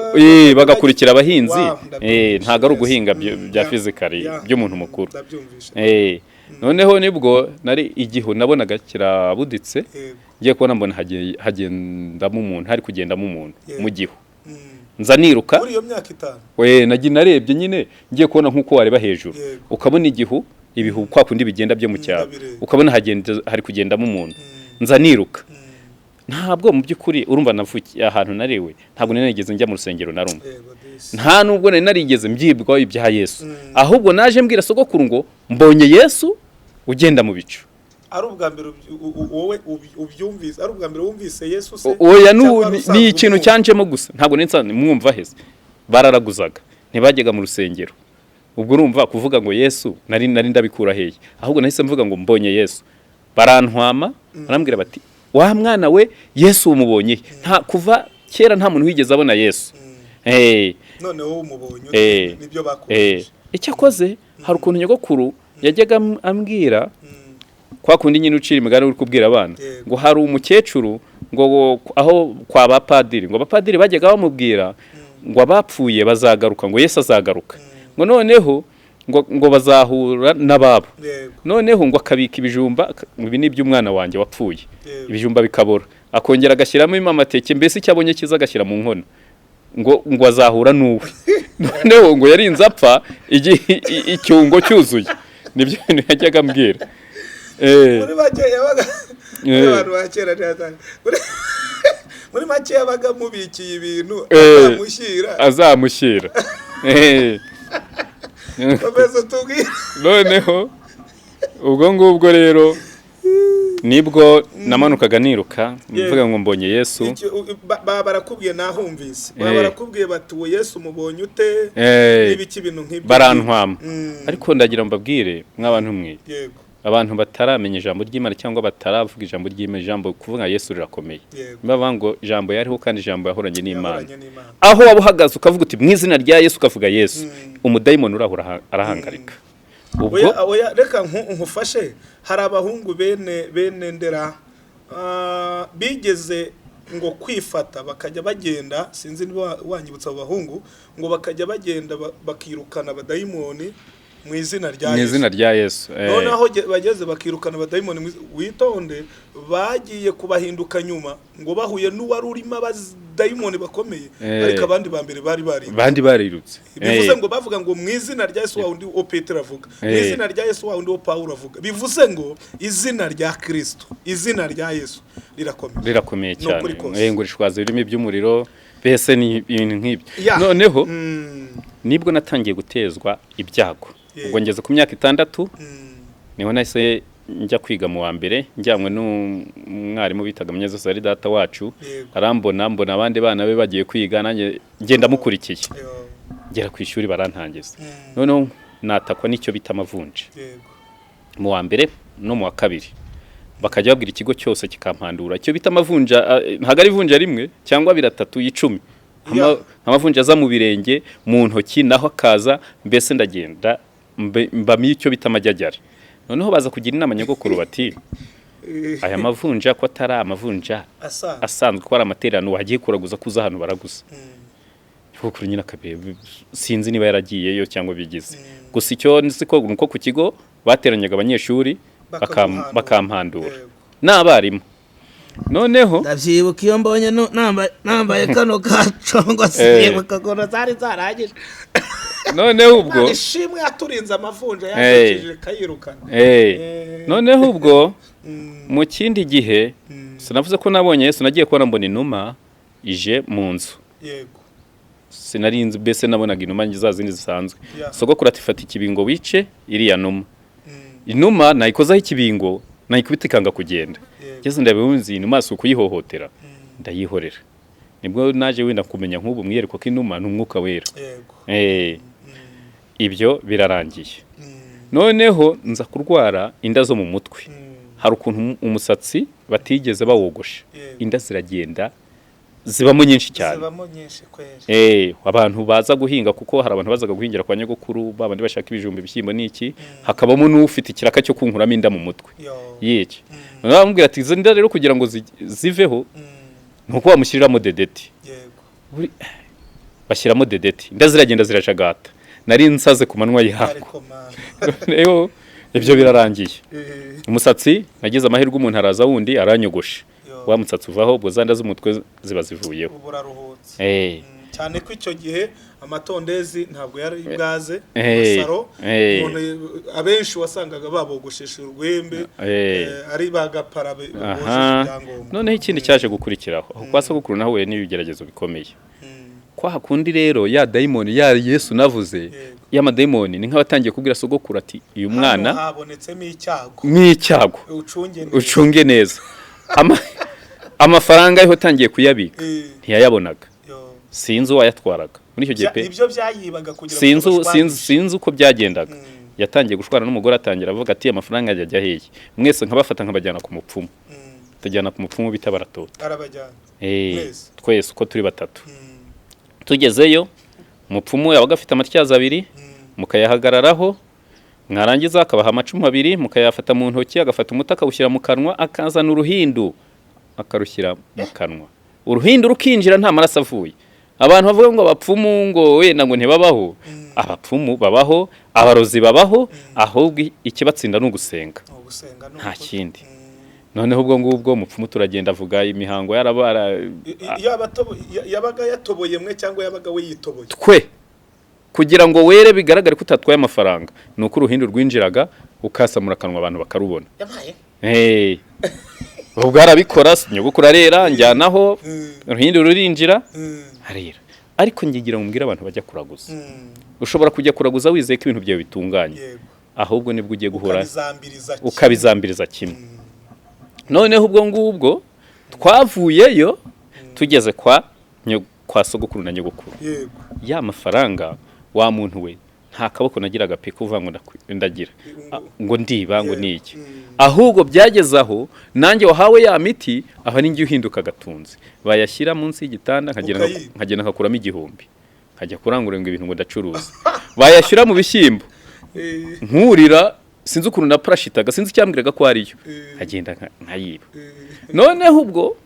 bagakurikira abahinzi. Wow, ndabyumvishe Ntabwo ari neza. uguhinga bya physically by'umuntu mukuru. Ndabyumvishe. Noneho nibwo nari igihu nabonaga kirabuditse, ngiye kubona mbona hagendamo umuntu, hari kugendamo umuntu mu gihu. Nza niruka. Muri iyo myaka 5? We nagiye narebye nyine, ngiye kubona nk'uko wareba hejuru ukabona igihu, ibihu kwa kundi bigenda byo mu cyaro, Ndabireba. ukabona hari kugendamo umuntu. Nza niruka. Ntabwo mu by'ukuri, urumva navukiye ahantu narewe, ntabwo nari narigeze njya mu rusengero na rumwe. Yego disi. Nta nubwo nari narigeze mbyibwa ibya Yesu, ahubwo naje mbwira sogokuru ngo mbonye Yesu ugenda mu bicu. Ari ubwa mbere wowe ubyumvise, ari ubwa mbere wumvise Yesu se? Oya, Cyangwa wari usanzwe ni ikintu umwumva? cyanjemo gusa, ntabwo nari nsanzwe mwumva. Hese bararaguzaga, ntibajyaga mu rusengero. Ubwo urumva kuvuga ngo Yesu nari ndabikura hehe? Ahubwo nahise mvuga ngo mbonye Yesu, barantwama, barambwira bati: "Wa mwana we, Yesu umubonye he?" Nta kuva kera nta muntu wigeze abona Yesu. None wowe umubonye ute? Nibyo bakubajije. Icyakoze hari ukuntu nyogokuru yajyaga ambwira, kwa kundi nyine ucira imigani uri kubwira abana, ngo hari umukecuru ngo aho kwa bapadiri, ngo abapadiri bajyaga bamubwira ngo abapfuye bazagaruka, ngo Yesu azagaruka, ngo noneho ngo bazahura n'ababo. Noneho ngo akabika ibijumba, ngo ibi ni iby'umwana wanjye wapfuye. Ibijumba bikabora, akongera agashyiramo amateke, mbese icyo abonye cyiza agashyira mu nkono, ngo azahura n'uwe. Noneho ngo yarinze apfa icyungo cyuzuye. Nibyo bintu yajyaga ambwira. Muri make yabaga abantu ba kera ntiyatanga. Muri make yabaga amubikiye ibintu azamushyira. Azamushyira. Komeza utubwire. Noneho ubwo ngubwo rero nibwo namanukaga niruka mvuga ngo mbonye Yesu. Baba barakubwiye, nahumvise, baba barakubwiye bati: "Uwo Yesu umubonye ute?" N'ibiki, ibintu nk'ibyo. Barantwama. Ariko ndagira ngo mbabwire mw'abantu mwe, abantu bataramenya ijambo ry'Imana cyangwa bataravuga ijambo ry'Imana, ijambo kuvuga Yesu rirakomeye. Bavuga ngo ijambo yariho kandi ijambo yahoranye n'Imana. Yahoranye n'Imana. Aho waba uhagaze ukavuga uti mu izina rya Yesu, ukavuga Yesu, umudayimoni uraho arahangarika ubwo. Oya oya, reka nkufashe. Hari abahungu bene ndera bigeze ngo kwifata bakajya bagenda, sinzi niba wanyibutsa abo bahungu, ngo bakajya bagenda bakirukana abadayimoni mu izina rya Mu Yesu. izina rya Yesu. Noneho bageze bakirukana abadayimoni witonde, bagiye kubahinduka nyuma ngo bahuye n'uwari urimo abadayimoni bakomeye, ariko abandi ba mbere bari bari Bandi barirutse. Bivuze ngo bavuga ngo mu izina rya Yesu wa wundi wo Petero avuga, mu izina rya Yesu wa wundi wo Pawulo avuga. Bivuze ngo izina rya Kristo, izina rya Yesu rirakomeye. Rirakomeye Ni cyane. ukuri kose. Ngo rishwaza ibirimi by'umuriro, mbese ni ibintu nk'ibyo. Noneho nibwo natangiye gutezwa ibyago. Ubwo ngeze ku myaka 6, niho nahise njya kwiga mu wa mbere, njyanywe n'umwarimu bitaga Munyezoso, ari data wacu. Arambona, mbona abandi bana be bagiye kwiga, nanjye ngenda mukurikiye. Ngera ku ishuri barantangiza. Noneho natakwa n'icyo bita amavunja mu wa mbere no mu wa kabiri, bakajya babwira ikigo cyose kikampandura icyo bita amavunja. Ntabwo ari ivunja rimwe cyangwa abiri, atatu, 10. Amavunja aza mu birenge, mu ntoki naho akaza, mbese ndagenda mbamo icyo bita amajyajyare. Noneho baza kugira inama nyogokuru bati: "Aya mavunja ko atari amavunja asanzwe, asanzwe, ko ari amaterano, wagiye kuraguza kuza ahantu baraguza?" Nyogokuru nyine akabe sinzi niba yaragiyeyo cyangwa bigize, gusa icyo nzi ko nuko ku kigo bateranyaga abanyeshuri Bakaguhandura. bakampandura n'abarimu. Noneho Ndabyibuka iyo mbonye nambaye kano kacongo, sinibuka ukuntu zari zarangije. Noneho ubwo Imana ishimwe yaturinze amavunja, yadukijije kayirukana. Noneho ubwo mu kindi gihe, sinavuze ko nabonye Yesu, nagiye kubona mbona inuma ije mu nzu. Sinari nzi, mbese nabonaga inuma za zindi zisanzwe. Sogokuru ati: "Fata ikibingo wice iriya numa." Inuma nayikozaho ikibingo, nayikubita ikanga kugenda. Ngeze ndabibunzi iyi numa si ukuyihohotera, ndayihorera. Nibwo naje wenda kumenya nk'ubu mwiyereko ko inuma ni umwuka wera. Ibyo birarangiye. Noneho nza kurwara inda zo mu mutwe. Hari ukuntu umusatsi batigeze bawogosha, inda ziragenda. Zibamo nyinshi cyane. Zibamo nyinshi kweri. Abantu baza guhinga, kuko hari abantu bazaga guhingira kwa nyogokuru, babandi bashaka ibijumba, ibishyimbo n'iki, hakabamo n'ufite ikiraka cyo kunkuramo inda mu mutwe. Yo. Yiki bamubwira ati izo nda rero kugira ngo ziveho ni uko bamushyiriramo DDT. Bashyiramo DDT, inda ziragenda zirajagata. Nari nsaze ku manywa y'ihangu. Ariko man. Rero ibyo birarangiye. Umusatsi nagize amahirwe umuntu araza wundi aranyogosha. Yo. Wa musatsi uvaho, ubwo za nda z'umutwe ziba zivuyeho. Ubu uraruhutse. Cyane ko icyo gihe amatondezi ntabwo yari bwaze, amasaro, umuntu abenshi wasangaga babogoshesha urwembe, ari bagapara bogoshe ibyangombwa. Noneho ikindi cyaje gukurikiraho, aho kwa sogokuru nahuye n'ibigeragezo bikomeye. Kwa kundi rero ya dayimoni ya Yesu navuze, y'amadayimoni ni nk'abatangiye kubwira sogokuru ati uyu mwana hano habonetsemo icyago, n'icyago, ucunge neza. Ucunge neza. Amafaranga ariho atangiye kuyabika, ntiyayabonaga. Yo. Sinzi uwayatwaraga muri icyo gihe pe. Ibyo byayibaga kugira ngo Sinzi bashwanishe. sinzi uko byagendaga. Yatangiye gushwana n'umugore, atangira avuga ati amafaranga ajya hehe mwese? Nkabafata nkabajyana ku mupfumu. Tujyana ku mupfumu bita Baratota. Arabajyana? Mwese? Twese uko turi batatu. Tugezeyo, umupfumu yabaga afite amatyazo abiri, mukayahagararaho, mwarangiza akabaha amacumu abiri, mukayafata mu ntoki, agafata umuti akawushyira mu kanwa, akazana uruhindu akarushyira mu kanwa, uruhindu rukinjira nta maraso avuye. Abantu bavuga ngo abapfumu ngo wenda ngo ntibabaho, abapfumu babaho, abarozi babaho, ahubwo ikibatsinda ni ugusenga. Ni ugusenga, ni Nta ukuri. kindi. Noneho ubwo ngubwo umupfumu turagenda, avuga imihango yarabara. Yabaga yatoboye mwe cyangwa yabaga we yitoboye? Twe kugira ngo were bigaragare ko utatwaye amafaranga ni uko uruhindu rwinjiraga, ukasamura akanwa, abantu bakarubona. Yabaye. Hey. Ubwo arabikora, nyogokuru arera, njyanaho, uruhindu rurinjira, arera. Ariko ngigira ngo mbwire abantu bajya kuraguza, ushobora kujya kuraguza wizeye ko ibintu byawe bitunganye, ahubwo nibwo ugiye guhura ukabizambiriza kimwe. Ukabizambiriza kimwe. Noneho ubwo ngubwo twavuyeyo, tugeze kwa sogokuru na nyogokuru, ya mafaranga, wa muntu we, nta kaboko nagiraga pe kuvuga ngo ndagira ngo ndiba ngo ni iki. Ahubwo byageze aho nanjye wahawe ya miti, aho ni njye uhinduka agatunzi, bayashyira munsi y'igitanda nkagenda Ukayiba. Nkagenda nkakuramo 1000, nkajya kurangura ngo ibintu ngo ndacuruza, bayashyira mu bishyimbo, nkurira, sinzi ukuntu na parashitaga, sinzi icyambwiraga ko ariyo, nkagenda nkayiba. Noneho ubwo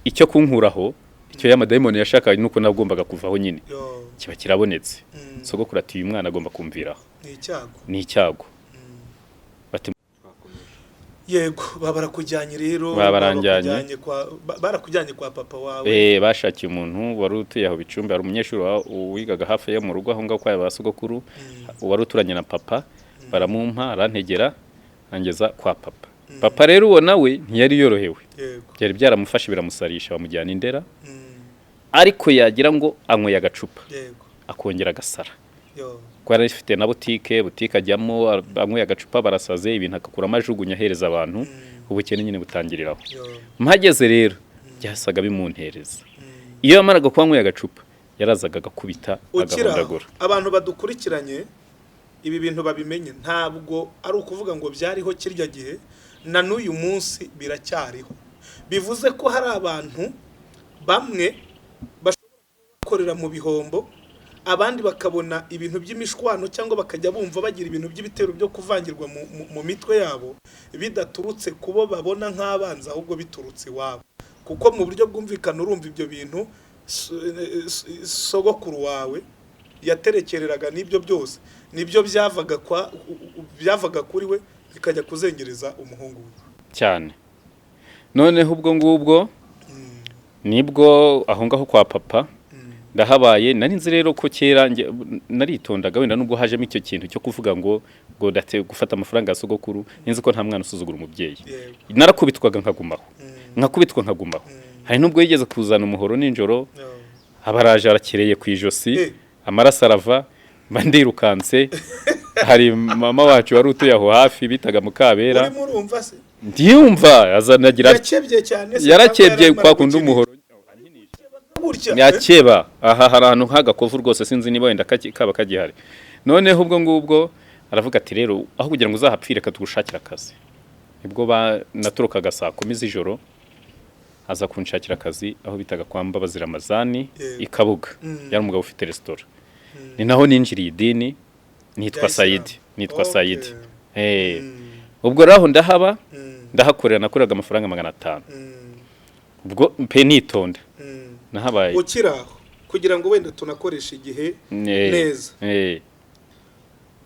icyo kunkuraho, icyo y'amadayimoni yashakaga, nuko nagombaga kuvaho nyine, Yo. kiba kirabonetse. Sogokuru ati uyu mwana agomba kumviraho. Ni icyago. Ni icyago, bati. Yego, baba barakujyanye rero. Baba baranjyanye. Barakujyanye kwa papa wawe. Bashakiye umuntu wari utuye aho Bicumbi, hari umunyeshuri wigaga hafi yo mu rugo aho ngaho kwa ba sogokuru, wari uturanye na papa, baramumpa, arantegera angeza kwa papa. Papa rero uwo nawe ntiyari yorohewe. Byari byaramufashe biramusarisha, bamujyana i Ndera. Ariko yagira ngo anyweye agacupa, akongera agasara. Yo. Kuko yari afite na butike, butike ajyamo anyweye agacupa, barasaze, ibintu agakuramo ajugunya ahereza abantu. Ubukene nyine butangiriraho. Yo. Mpageze rero byasaga bimuntereza. Iyo yamaraga kuba anyweye agacupa, yarazaga agakubita, Ukira agahondagura. Abantu badukurikiranye ibi bintu babimenye, ntabwo ari ukuvuga ngo byariho kirya gihe, na n'uyu munsi biracyariho. Bivuze ko hari abantu bamwe bashobora gukorera mu bihombo, abandi bakabona ibintu by'imishwano, cyangwa bakajya bumva bagira ibintu by'ibitero byo kuvangirwa mu mitwe yabo, bidaturutse kubo babona nk'abanzi, ahubwo biturutse iwabo. Kuko mu buryo bwumvikana urumva ibyo bintu sogokuru wawe yaterekereraga n'ibyo byose, nibyo byavaga kuri we bikajya kuzengereza umuhungu we. Cyane. Noneho ubwo ngubwo nibwo aho ngaho kwa papa ndahabaye. Nari nzi rero ko kera naritondaga, wenda nubwo hajemo icyo kintu cyo kuvuga ngo ndate gufata amafaranga ya sogokuru, nzi ko nta mwana usuzugura umubyeyi. Narakubitwaga nkagumaho, nkakubitwa nkagumaho. Hari nubwo yigeze kuzana umuhoro nijoro, abaraje arakereye ku ijosi, amaraso arava, mba ndirukanse. Hari mama wacu wari utuye aho hafi bitaga Mukabera. Urimo urumva se? Ndiyumva azanagira. Yakebye cyane se? Yarakebye Cyangwa kwa yaramara kundi gukina? Umuhoro. Gutya? Yakeba aha hari ahantu nk'agakovu rwose, sinzi niba wenda kaba kagihari. Noneho ubwo ngubwo aravuga ati rero aho kugira ngo uzahapfire, reka tugushakire akazi. Nibwo naturukaga saa 10 z'ijoro. Aza kunshakira akazi aho bitaga kwa Mbabazi Ramazani i Kabuga. Yari umugabo ufite resitora. Ni naho ninjiriye idini, nitwa Rya Sayidi. Islam. Nitwa Sayidi. Ubwo rero aho ndahaba, ndahakorera, nakoreraga amafaranga 500. Ubwo pe nitonda. Nahabaye Ukiri aho, kugira ngo wenda tunakoreshe igihe neza,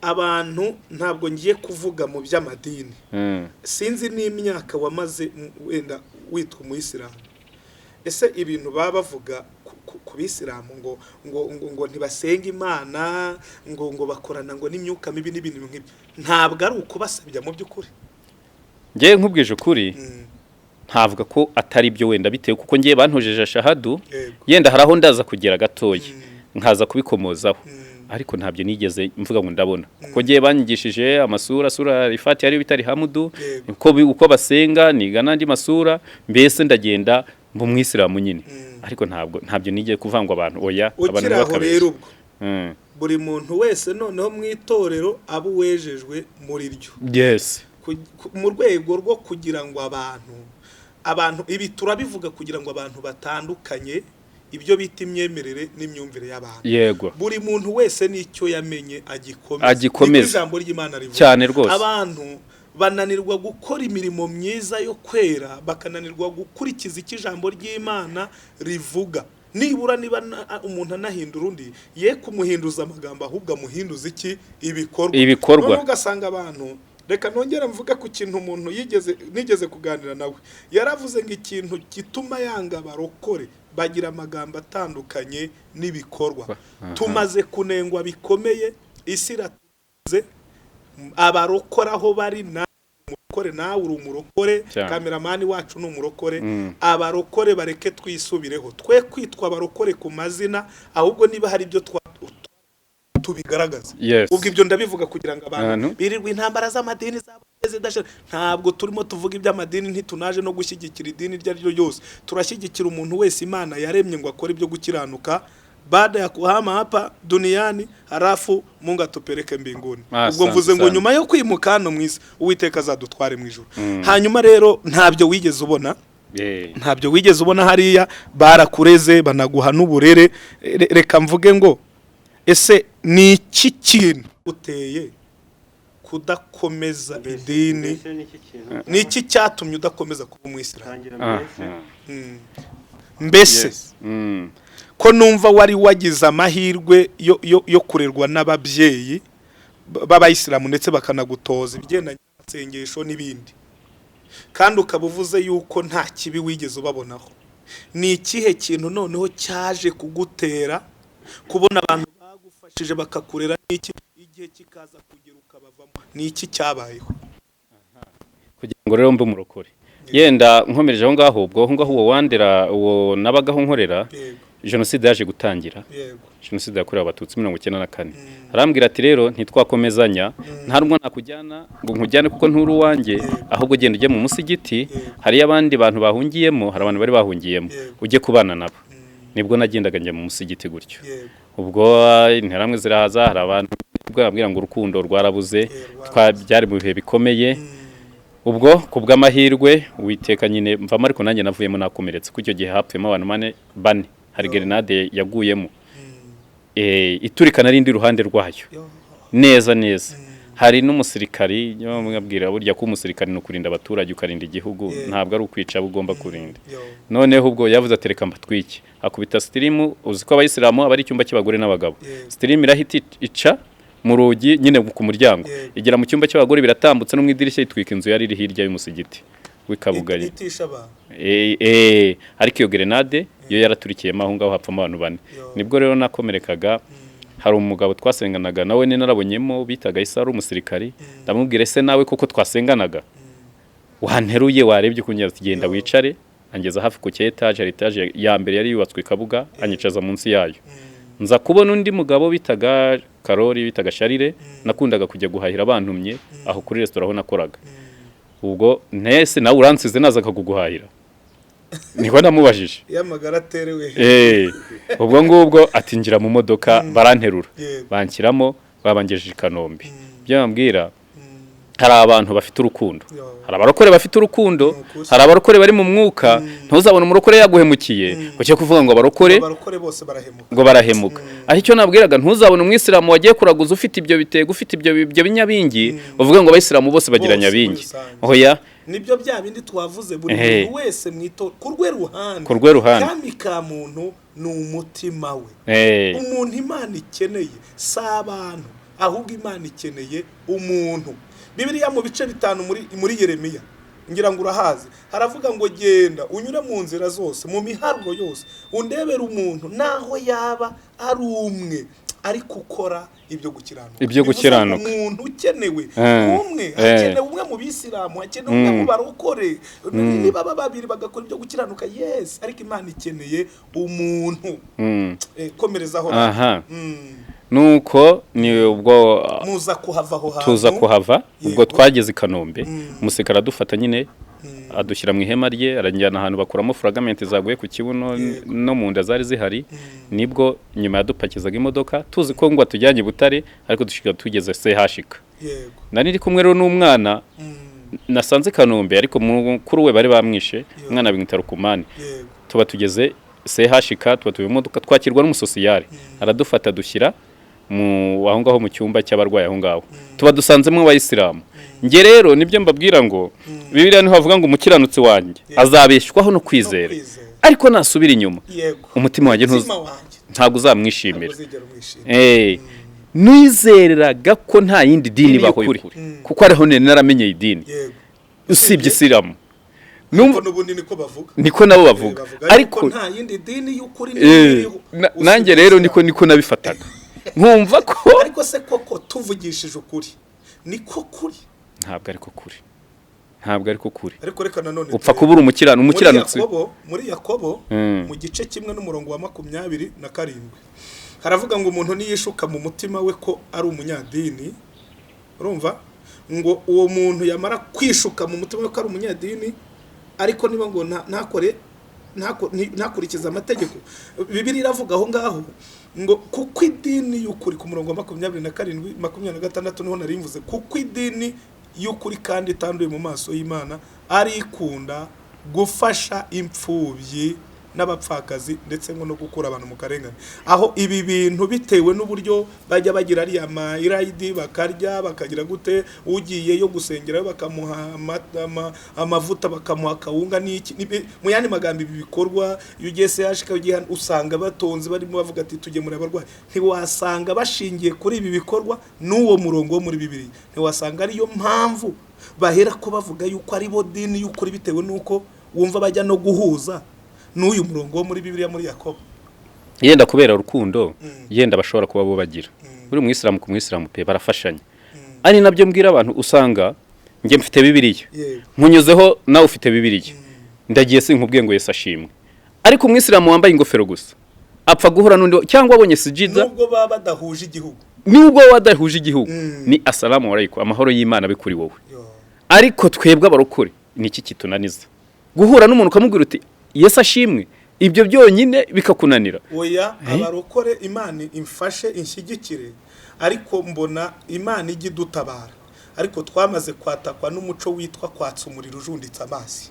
abantu, ntabwo ngiye kuvuga mu by'amadini, sinzi n'imyaka wamaze wenda witwa umuyisilamu. Ese ibintu baba bavuga ku bisilamu ngo ntibasenga Imana, ngo bakorana ngo n'imyuka mibi n'ibintu nk'ibyo, ntabwo ari ukubasabya mu by'ukuri? Ngewe nkubwije ukuri, ntavuga ko atari byo wenda, bitewe kuko ngiye bantojeje shahadu. Yenda hari aho ndaza kugera gatoya, nkaza kubikomozaho, ariko ntabyo nigeze mvuga ngo ndabona, kuko ngiye banyigishije amasura, sura rifati ariyo bita rihamudu, uko basenga, niga n'andi masura, mbese ndagenda mba umwisilamu nyine. Ariko ntabyo nigeze kuvuga ngo abantu, oya, abantu Ukiri aho ntibakabeshye. rero, ubwo buri muntu wese noneho mu itorero aba uwejejwe muri ryo, mu rwego rwo kugira ngo abantu, ibi turabivuga kugira ngo abantu batandukanye ibyo bita imyemerere n'imyumvire y'abantu. Buri muntu wese n'icyo yamenye agikomeza. Agikomeze. Niko ijambo ry'Imana rivuga. Cyane rwose. Abantu bananirwa gukora imirimo myiza yo kwera, bakananirwa gukurikiza icyo ijambo ry'Imana rivuga. Nibura niba umuntu anahindura undi, ye kumuhinduza amagambo, ahubwo amuhinduza iki? Ibikorwa. Ibikorwa. Noneho ugasanga abantu, reka nongere mvuge ku kintu umuntu yigeze, nigeze kuganira nawe, yaravuze ngo ikintu gituma yanga abarokore, bagira amagambo atandukanye n'ibikorwa. Tumaze kunengwa bikomeye, isi iratuze, abarokore aho bari, na umurokore, nawe uri umurokore, kameramani wacu ni umurokore. Abarokore bareke twisubireho, twe kwitwa abarokore ku mazina, ahubwo niba hari ibyo tubigaragaza. Ubwo ibyo ndabivuga kugira ngo abantu Abantu. birirwa intambara z'amadini zabo zidashira. Ntabwo turimo tuvuga iby'amadini, ntitunaje no gushyigikira idini iryo ari ryo ryose. Turashyigikira umuntu wese Imana yaremye ngo akore ibyo gukiranuka, baada ya kuhama hapa duniani, halafu Mungu atupeleke mbinguni. Ubwo mvuze ngo Asante. nyuma yo kwimuka hano mu isi, Uwiteka azadutware mu ijuru. Hanyuma rero ntabyo wigeze ubona, ntabyo wigeze ubona hariya, barakureze banaguha n'uburere. Reka mvuge ngo ese ni iki kintu uteye kudakomeza idini? Mbese ni iki kintu Ni iki cyatumye udakomeza kuba umwisilamu? Tangira mbese. Mbese ko numva wari wagize amahirwe yo kurerwa n'ababyeyi b'abayisilamu, ndetse bakanagutoza ibigendanye n'amasengesho n'ibindi, kandi ukaba uvuze yuko nta kibi wigeze ubabonaho, ni ikihe kintu noneho cyaje kugutera kubona abantu bagufashije bakakurera n'iki, igihe kikaza kugera ukabavamo? Ni iki cyabayeho? Kugira ngo rero mbe umurokore, yenda nkomereje aho ngaho, ubwo aho ngaho uwo wandera, uwo nabagaho nkorera, jenoside yaje gutangira, jenoside yakorewe Abatutsi 94, arambwira ati: "Rero ntitwakomezanya, nta nubwo nakujyana ngo nkujyane kuko nturi uwanjye, ahubwo genda ujye mu musigiti, hariyo abandi bantu bahungiyemo, hari abantu bari bahungiyemo, ujye kubana nabo." Nibwo nagendaga njya mu musigiti gutyo. Ubwo interahamwe zirahaza, hari abantu ubwo bambwira ngo urukundo rwarabuze. Byari mu bihe bikomeye. Ubwo ku bw'amahirwe Uwiteka nyine mvamo, ariko nanjye navuyemo nakomeretse, kuko icyo gihe hapfuyemo abantu bane bane, hari gerenade yaguyemo, iturika, nari ndi iruhande rwayo neza neza. Hari n'umusirikari, niyo mwabwira burya ko umusirikari ni ukurinda abaturage, ukarinda igihugu, ntabwo ari ukwica abo ugomba kurinda. Noneho ubwo yavuze ati: "Reka mbatwike," akubita sitirimu. Uzi ko abayisilamu aba ari icyumba cy'abagore n'abagabo. Sitirimu irahita ica mu rugi nyine ku muryango, igera mu cyumba cy'abagore, biratambutse no mu idirishya, itwika inzu yari iri hirya y'umusigiti w'i Kabuga. Itisha abantu. Ariko iyo gerenade yo yaraturikiyemo aho ngaho, hapfamo abantu bane. Nibwo rero nakomerekaga. Hari umugabo twasenganaga nawe ni narabonyemo bitaga Isa, ari umusirikari. Ndamubwira: "Ese nawe koko twasenganaga wanteruye, warebye ukuntu?" Ati: "Genda wicare." Angeza hafi ku etaje, hari etaje ya mbere yari yubatswe i Kabuga, anyicaza munsi yayo. Nza kubona undi mugabo bitaga Karori, bitaga Sharire, nakundaga kujya guhahira bantumye aho kuri resitora aho nakoraga. Ubwo ntese nawe uransize naza akakuguhahira? Niko namubajije. Iyo amagara aterewe. Ubwo ngubwo ati: "Ngira mu modoka." Baranterura, banshyiramo, babangejeje i Kanombe. Ibyo bambwira Hari abantu bafite urukundo, Yo. hari abarokore bafite urukundo, Ni ukuri. hari abarokore bari mu mwuka. Ntuzabona umurokore yaguhemukiye ngo ujye kuvuga ngo abarokore Abarokore bose barahemuka. ngo barahemuka. Ariko icyo nabwiraga, ntuzabona umwisilamu wagiye kuraguza ufite ibyo bitego, ufite ibyo binyabingi, uvuge ngo abayisilamu bose bagira Bose muri nyabingi. rusange. Oya. Nibyo bya bindi twavuze, buri muntu wese mwito ku rwe ruhande. Ku rwe ruhande. Kami ka muntu ni umutima we. Umuntu Imana ikeneye si abantu, ahubwo Imana ikeneye umuntu. Bibiliya mu bice 5 muri Yeremiya, ngira ngo urahazi, haravuga ngo: "Genda unyure mu nzira zose, mu miharuro yose, undebere umuntu naho yaba ari umwe ariko ukora ibyo gukiranuka." Ibyo Bivuze ngo gukiranuka. umuntu ukenewe umwe, hakenewe umwe mu bisilamu, hakenewe umwe mu barokore, niba baba babiri bagakora ibyo gukiranuka, yes, ariko Imana ikeneye umuntu. Komerezaho. Aha. Nuko ni ubwo Muza kuhava aho hantu? Tuza kuhava ubwo. Twageze i Kanombe, umusirikare adufata nyine, adushyira mu ihema rye, aranjyana ahantu bakuramo fragment zaguye ku kibuno no mu nda zari zihari. Nibwo nyuma yadupakizaga imodoka, tuzi ko ngo atujyanye i Butare, ariko dushika tugeze CHK. Nari ndi kumwe rero n'umwana nasanze i Kanombe, ariko mukuru we bari bamwishe, umwana bamwita Rukumani. Tuba tugeze CHK, tuba turi mu modoka, twakirwa n'umusosiyare, aradufata dushyira mu aho ngaho mu cyumba cy'abarwayi. Aho ngaho tuba dusanzemo abayisilamu. Njye rero nibyo mbabwira ngo Bibiliya niho havuga ngo umukiranutsi wanjye azabeshwaho no kwizera, No kwizera. ariko nasubira inyuma, umutima wanjye Umutima wanjye ntabwo uzamwishimira. Ntabwo uzigera umwishimira. Nizeraga ko nta yindi dini ibaho y'ukuri, kuko ariho nari naramenyeye idini usibye isilamu. Numva n'ubundi niko bavuga. Niko nabo bavuga. Bavuga ariko yuko nta yindi dini y'ukuri iriho usibye nanjye rero Isilamu. niko nabifataga, nkumva ko Ariko se koko tuvugishije ukuri, niko kuri? Ntabwo ariko kuri, ntabwo ariko kuri. Ariko reka nanone Upfa turebe. kubura Muri umukiranutsi. Yakobo, mu gice 1 n'umurongo wa 27, haravuga ngo umuntu niyishuka mu mutima we ko ari umunyadini, urumva ngo uwo muntu yamara kwishuka mu mutima we ko ari umunyadini, ariko niba ngo ntakore ntakurikize amategeko. Bibiliya iravuga aho ngaho ngo kuko idini y'ukuri, ku murongo wa 27, 26 niho nari mvuze, kuko idini y'ukuri kandi itanduye mu maso y'Imana ari ikunda gufasha imfubyi n'abapfakazi, ndetse ngo no gukura abantu mu karengane. Aho ibi bintu bitewe n'uburyo bajya bagira ariya ma irayidi, bakarya, bakagira gute, ugiye yo gusengerayo bakamuha amavuta, bakamuha akawunga n'iki, mu yandi magambo ibi bikorwa, iyo ugiye CHK, ugiye hano, usanga batonze barimo bavuga ati tugemurira abarwayi. Ntiwasanga bashingiye kuri ibi bikorwa n'uwo murongo wo muri Bibiliya? Ntiwasanga ariyo mpamvu bahera ko bavuga yuko ari bo dini y'ukuri, bitewe n'uko wumva bajya no guhuza n'uyu murongo wo muri Bibiliya, muri Yakobo? Yenda kubera urukundo yenda bashobora kuba bo bagira, uri umwisilamu ku mwisilamu pe, barafashanya. Ari nabyo mbwira abantu, usanga njye mfite Bibiliya, nkunyuzeho, nawe ufite Bibiliya, ndagiye sinkubwiye ngo Yesu ashimwe, ariko umwisilamu wambaye ingofero gusa apfa guhura n'undi cyangwa abonye sijida, Nubwo baba badahuje igihugu. Nubwo waba wadahuje igihugu, ni asalamu alaykum, amahoro y'Imana abe kuri wowe. Ariko twebwe abarokore ni iki kitunaniza guhura n'umuntu ukamubwira uti Yesu ashimwe? Ibyo byonyine bikakunanira. Oya, abarokore Imana imfashe inshyigikire, ariko mbona Imana ijya idutabara, ariko twamaze kwatakwa n'umuco witwa kwatsa umuriro ujunditse amazi.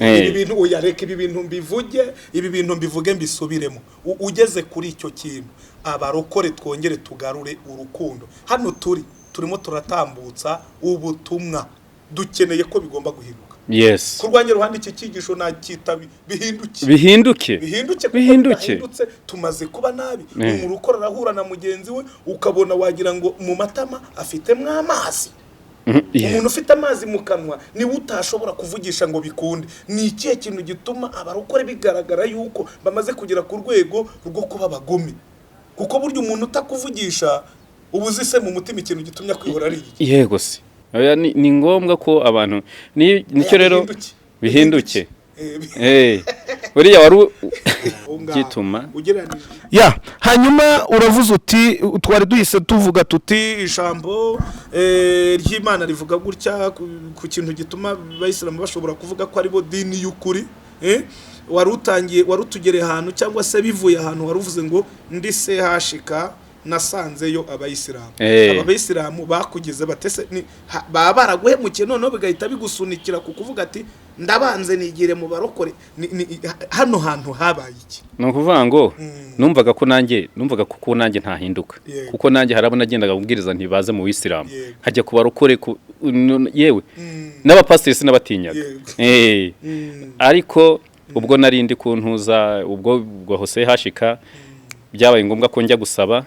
Ibi bintu, oya, reka ibi bintu mbivuge, ibi bintu mbivuge mbisubiremo. Ugeze kuri icyo kintu, abarokore twongere tugarure urukundo. Hano turimo turatambutsa ubutumwa, dukeneye ko bigomba guhinduka. Ku rwanjye ruhande, iki cyigisho nacyita bihinduke. Bihinduke. Bihinduke, kuko Bihinduke. bidahindutse tumaze kuba nabi. Umuntu ukora arahura na mugenzi we, ukabona wagira ngo mu matama afitemo amazi. Umuntu ufite amazi mu kanwa niwe utashobora kuvugisha ngo bikunde. Ni ikihe kintu gituma abarokore bigaragara yuko bamaze kugera ku rwego rwo kuba abagome? Kuko burya umuntu utakuvugisha, uba uzi se mu mutima ikintu gitumye akwihora ari iki? Yego se. Oya, ni ngombwa ko abantu nicyo rero Bihinduke. Bihinduke. Buriya wari Aho ngaho. gituma Ugereranije Ya, hanyuma uravuze uti twari duhise tuvuga tuti ijambo ry'Imana rivuga gutya ku kintu gituma abayisilamu bashobora kuvuga ko aribo dini y'ukuri. Wari utangiye, wari utugereye ahantu cyangwa se bivuye ahantu wari uvuze ngo ndi CHK. Nasanzeyo abayisilamu. Eh. Aba bayisilamu bakugize batese baba baraguhemukiye, noneho bigahita bigusunikira ku kuvuga ati: "Ndabanze nigire mu barokore." Hano hantu habaye iki? Ni ukuvuga ngo numvaga kuko nanjye ntahinduka, kuko nanjye hari abo nagendaga kubwiriza ntibaze mu wisilamu, nkajya ku barokore yewe n'abapasiteri sinabatinyaga. Ariko ubwo nari ndi ku ntuza, ubwo hose hashika byabaye ngombwa ko njya gusaba,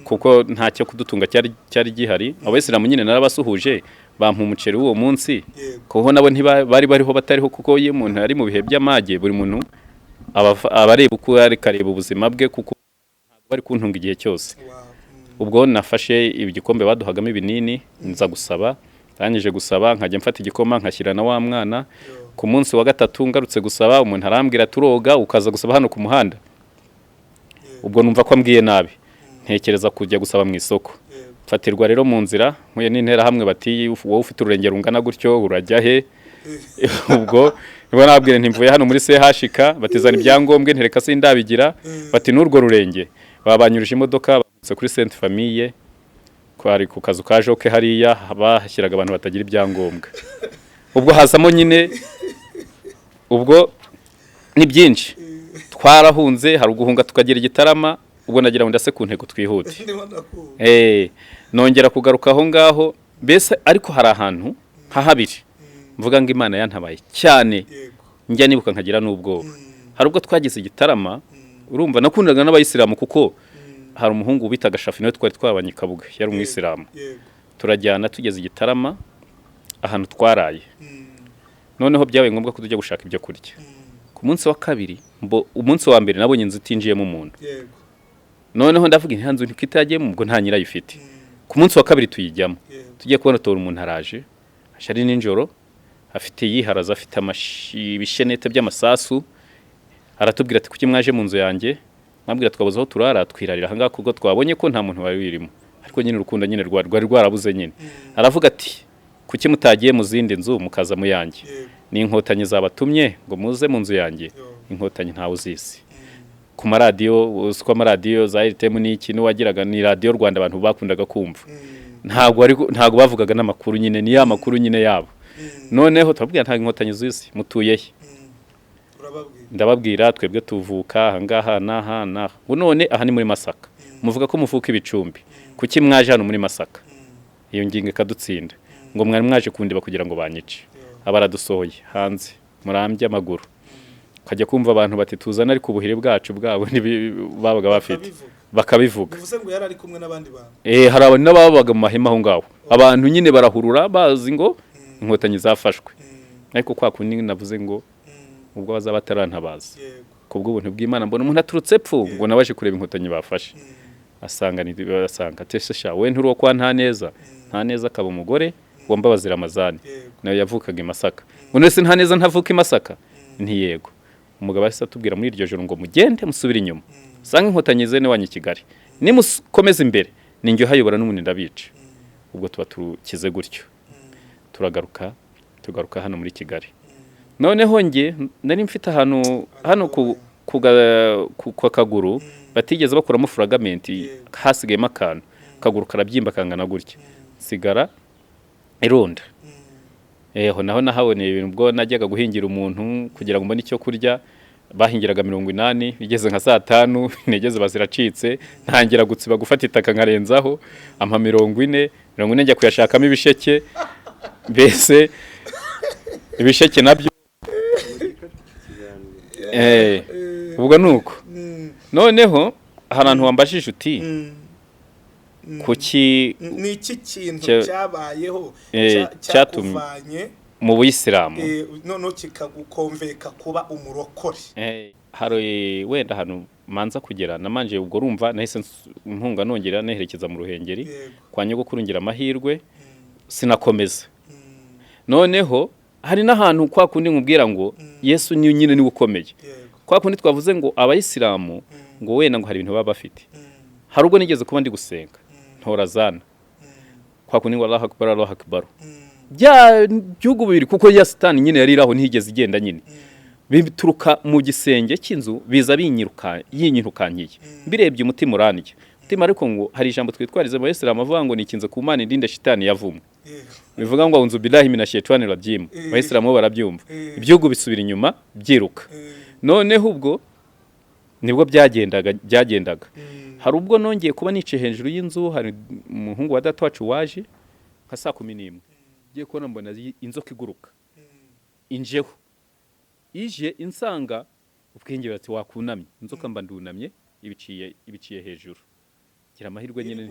kuko ntacyo kudutunga cyari gihari. Abayisilamu nyine narabasuhuje, bampa umuceri w'uwo munsi, kuko nabo ntibari bariho batariho, kuko iyo umuntu ari mu bihe by'amage, buri muntu aba areba uko ari, kareba ubuzima bwe, kuko ntabwo bari kuntunga igihe cyose. Ubwo nafashe igikombe baduhagamo ibinini, nza gusaba. Ndangije gusaba, nkajya mfata igikoma nkashyira na wa mwana. Ku munsi wa gatatu ngarutse gusaba, umuntu arambwira: "Turoga ukaza gusaba hano ku muhanda?" Ubwo numva ko ambwiye nabi, ntekereza kujya gusaba mu isoko. Mfatirwa rero mu nzira, mpuye n'interahamwe, bati: "Wowe ufite ururenge rungana gutyo, urajya he?" Ubwo nibwo nababwira nti: "Mvuye hano muri CHK." Batizana ibyangombwa, ntereka sindabigira. Bati: "N'urwo rurenge?" Babanyurije imodoka, bambutse kuri Sainte Famille, kwari ku kazu ka Joke hariya bahashyiraga abantu batagira ibyangombwa. Ubwo hazamo nyine, ubwo ni byinshi, twarahunze, hari uguhunga tukagera igitarama. Ubwo nagira ngo ndase ku ntego twihute. Ndimo ndakumva. Nongera kugaruka aho ngaho mbese, ariko hari ahantu nka habiri mvuga ngo Imana yantabaye cyane, njya nibuka nkagira n'ubwoba. Hari ubwo twageze igitarama, urumva nakundaga n'abayisilamu, kuko hari umuhungu bitaga Shafi, niwe twari twabanye i Kabuga, yari umwisilamu. Turajyana, tugeze igitarama ahantu twaraye, noneho byabaye ngombwa ko tujya gushaka ibyo kurya. Ku munsi wa kabiri, umunsi wa mbere nabonye inzu itinjiyemo umuntu. Noneho ndavuga inti: "Nzu ntikitagiyemo, ubwo nta nyirayo ifite." Ku munsi wa kabiri tuyijyamo, tugiye kubona tubona umuntu araje, aje ari nijoro, afite yiharaza, afite ibishenete by'amasasu. Aratubwira ati: "Kuki mwaje mu nzu yanjye?" Mwabwira twabuze aho turara, twirarira ahangaha kuko twabonye ko nta muntu wari wirimo. Ariko nyine urukundo nyine rwari rwarabuze nyine. Aravuga ati: "Kuki mutagiye mu zindi nzu mukaza mu yanjye? Ni inkotanyi zabatumye ngo muze mu nzu yanjye?" Inkotanyi ntawe uzizi. Ku maradiyo, uzi ko amaradiyo za RTM n'iki n'uwagiraga ni Radiyo Rwanda, abantu bakundaga kumva, ntabwo bavugaga n'amakuru nyine, ni ya makuru nyine yabo. Noneho turabwira: "Ntabwo inkotanyi zuzi, mutuye he?" Urababwira. Ndababwira: "Twebwe tuvuka ahangaha n'aha n'aha." Ngo: "None aha ni muri Masaka, muvuga ko muvuka ibicumbi, kuki mwaje hano muri Masaka?" Iyo ngingo ikadutsinda, ngo mwari mwaje kundeba kugira ngo banyice. Aba aradusohoye hanze, murambye amaguru, ukajya kumva abantu bati: "Tuzane." Ariko ubuhiri bwacu bwabo babaga bafite bakabivuga. Bivuze ngo yari ari kumwe n'abandi bantu? Hari abantu n'ababaga mu mahema aho ngaho. Abantu nyine barahurura, bazi ngo inkotanyi zafashwe. Ariko kwa kundi navuze ngo ubwo bazaba batarantabaza, kubw'ubuntu bw'Imana mbona umuntu aturutse epfo, ngo nabaje kureba inkotanyi bafashe, asanga ni asanga ati: "Sha we, nturi uwo kwa nta neza?" Nta neza akaba umugore wa Mbabazi Ramazani, nawe yavukaga i Masaka. Ngo: "None se nta neza ntavuka i Masaka?" Ntiyego. Umugabo ahise atubwira muri iryo joro ngo: "Mugende musubire inyuma, usanga inkotanyi zene wanyu i Kigali, nimukomeza imbere ninjye uhayobora n'ubundi ndabica." Ubwo tuba tukize gutyo, turagaruka, tugaruka hano muri Kigali. Noneho njye nari mfite ahantu hano ku kaguru batigeze bakuramo fragment, hasigayemo akantu, akaguru karabyimba kangana gutya, nsigara irunda. Eho naho nahaboneye ibintu. Ubwo najyaga guhingira umuntu kugira ngo mbone icyo kurya, bahingiraga 80, bigeze nka saa tanu intege ziba ziracitse, ntangira gutsiba, gufata itaka nkarenzaho, ampa 40, 40 njya kuyashakamo ibisheke. Mbese ibisheke nabyo, ubwo ni uko. Noneho hari ahantu wambajije uti: "Kuki?" Ni iki kintu cyabayeho cyatumye cyakuvanye mu buyisilamu noneho kikagukomveka kuba umurokore? Hari wenda ahantu manza kugera namanje. Ubwo urumva nahise mpunga, nongera neherekeza mu Ruhengeri kwa nyogokuru, ngira amahirwe sinakomeza. Noneho hari n'ahantu kwa kundi nkubwira ngo Yesu ni nyine niwe ukomeye, kwa kundi twavuze ngo abayisilamu ngo wenda ngo hari ibintu baba bafite. Hari ubwo nigeze kuba ndi gusenga, ntora zana kwa kundi ngo Allahu Akbar, Allahu Akbar, bya bihugu bibiri, kuko ya satani nyine yari iraho ntiyigeze igenda nyine, bituruka mu gisenge cy'inzu biza binyiruka, yinyirukankiye. Mbirebye umutima urandya. Mutima ariko ngo hari ijambo twitwariza mu Bayisilamu avuga ngo nikinze ku Mana indinde shitani yavumwe, bivuga ngo أعوذ بالله من الشيطان الرجيم. Abayisilamu bo barabyumva, ibihugu bisubira inyuma byiruka. Noneho ubwo nibwo byagendaga. Hari ubwo nongeye kuba nicaye hejuru y'inzu, hari umuhungu wa data wacu waje nka saa 11, ngiye kubona mbona inzoka iguruka injeho, ije insanga. Ubwenge bati wakunamye inzoka, mba ndunamye, ibiciye hejuru. Gira amahirwe nyine,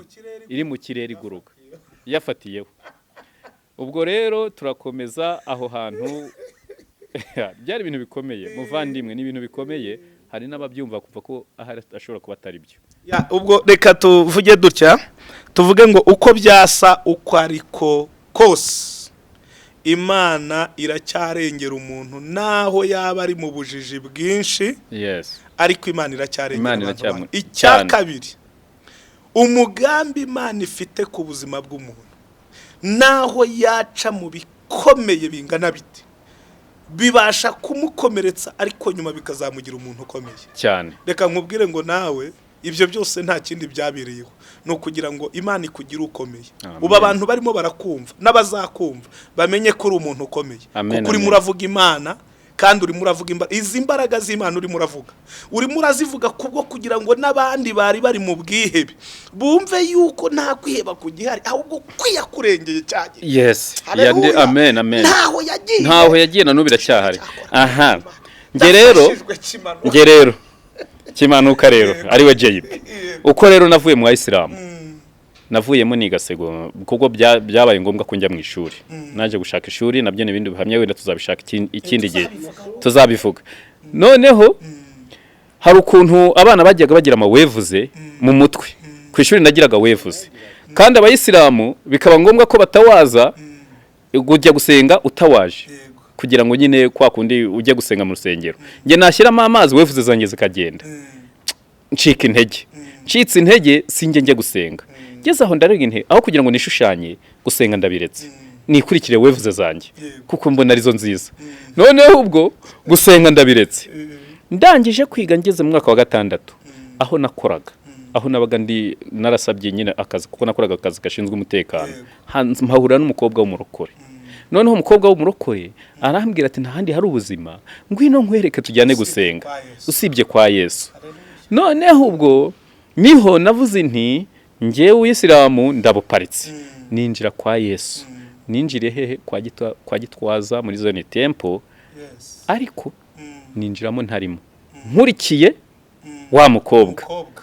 iri mu kirere iguruka yafatiyeho. Ubwo rero turakomeza aho hantu. Byari ibintu bikomeye, muvandimwe, ni ibintu bikomeye. Hari n'ababyumva kumva ko ahari ashobora kuba atari byo. Ya, ubwo reka tuvuge dutya, tuvuge ngo uko byasa uko ariko kose, Imana iracyarengera umuntu naho yaba ari mu bujiji bwinshi. Ariko Imana iracyarengera Imana abantu bayo. Icya cyane. kabiri, umugambi Imana ifite ku buzima bw'umuntu, naho yaca mu bikomeye bingana bite, bibasha kumukomeretsa, ariko nyuma bikazamugira umuntu ukomeye. Cyane. Reka nkubwire ngo nawe ibyo byose nta kindi byabereyeho, ni ukugira ngo Imana ikugire ukomeye. Amen. Ubu abantu barimo barakumva n'abazakumva bamenye ko uri umuntu ukomeye, Amen, kuko urimo amen. uravuga Imana, kandi urimo uravuga izi mbaraga z'Imana urimo uravuga, urimo urazivuga kubwo kugira ngo n'abandi bari bari mu bwihebe bumve yuko nta kwiheba kugihari, ahubwo kwiyakurengeye cyagiye. Yes. Haleluya. Amen, amen. Ntaho yagiye. Ntaho yagiye, na n'ubu iracyahari. Cyakora. Aha njye rero Ndafashijwe kimanuka. Njye rero kimanuka rero ariwe JB, uko rero navuye mu Bayisilamu, navuyemo niga sego, kuko byabaye ngombwa ko njya mu ishuri. Naje gushaka ishuri, nabyo ni ibindi bihamya, wenda tuzabishaka ikindi gihe tuzabivuga. Noneho hari ukuntu abana bajyaga bagira amawevuze mu mutwe. Ku ishuri nagiraga wevuze, kandi Abayisilamu bikaba ngombwa ko batawaza, ujya gusenga utawaje, kugira ngo nyine kwa kundi ujye gusenga mu rusengero. Njye nashyiramo amazi, wevuze zanjye zikagenda, ncika intege. Ncitse intege, sinjye njye gusenga. Ngeze aho ndarega intege, aho kugira ngo nishushanye gusenga ndabiretse, nikurikire wevuze zanjye, kuko mbona arizo nziza. Noneho ubwo gusenga ndabiretse. Ndangije kwiga, ngeze mu mwaka wa gatandatu, aho nakoraga, aho nabaga ndi narasabye nyine akazi, kuko nakoraga akazi gashinzwe umutekano, mpahurira n'umukobwa w'umurokore. Noneho umukobwa w'umurokore arambwira ati: "Nta handi hari ubuzima, ngwino nkwereke tujyane gusenga kwa Yesu." Usibye kwa Yesu. Noneho ubwo niho navuze nti: "Njyewe Uyisilamu ndabuparitse." Ninjira kwa Yesu. Ninjiriye hehe? Kwa Gitwaza muri Zion Temple. Ariko ninjiramo ntarimo nkurikiye wa mukobwa. Umukobwa.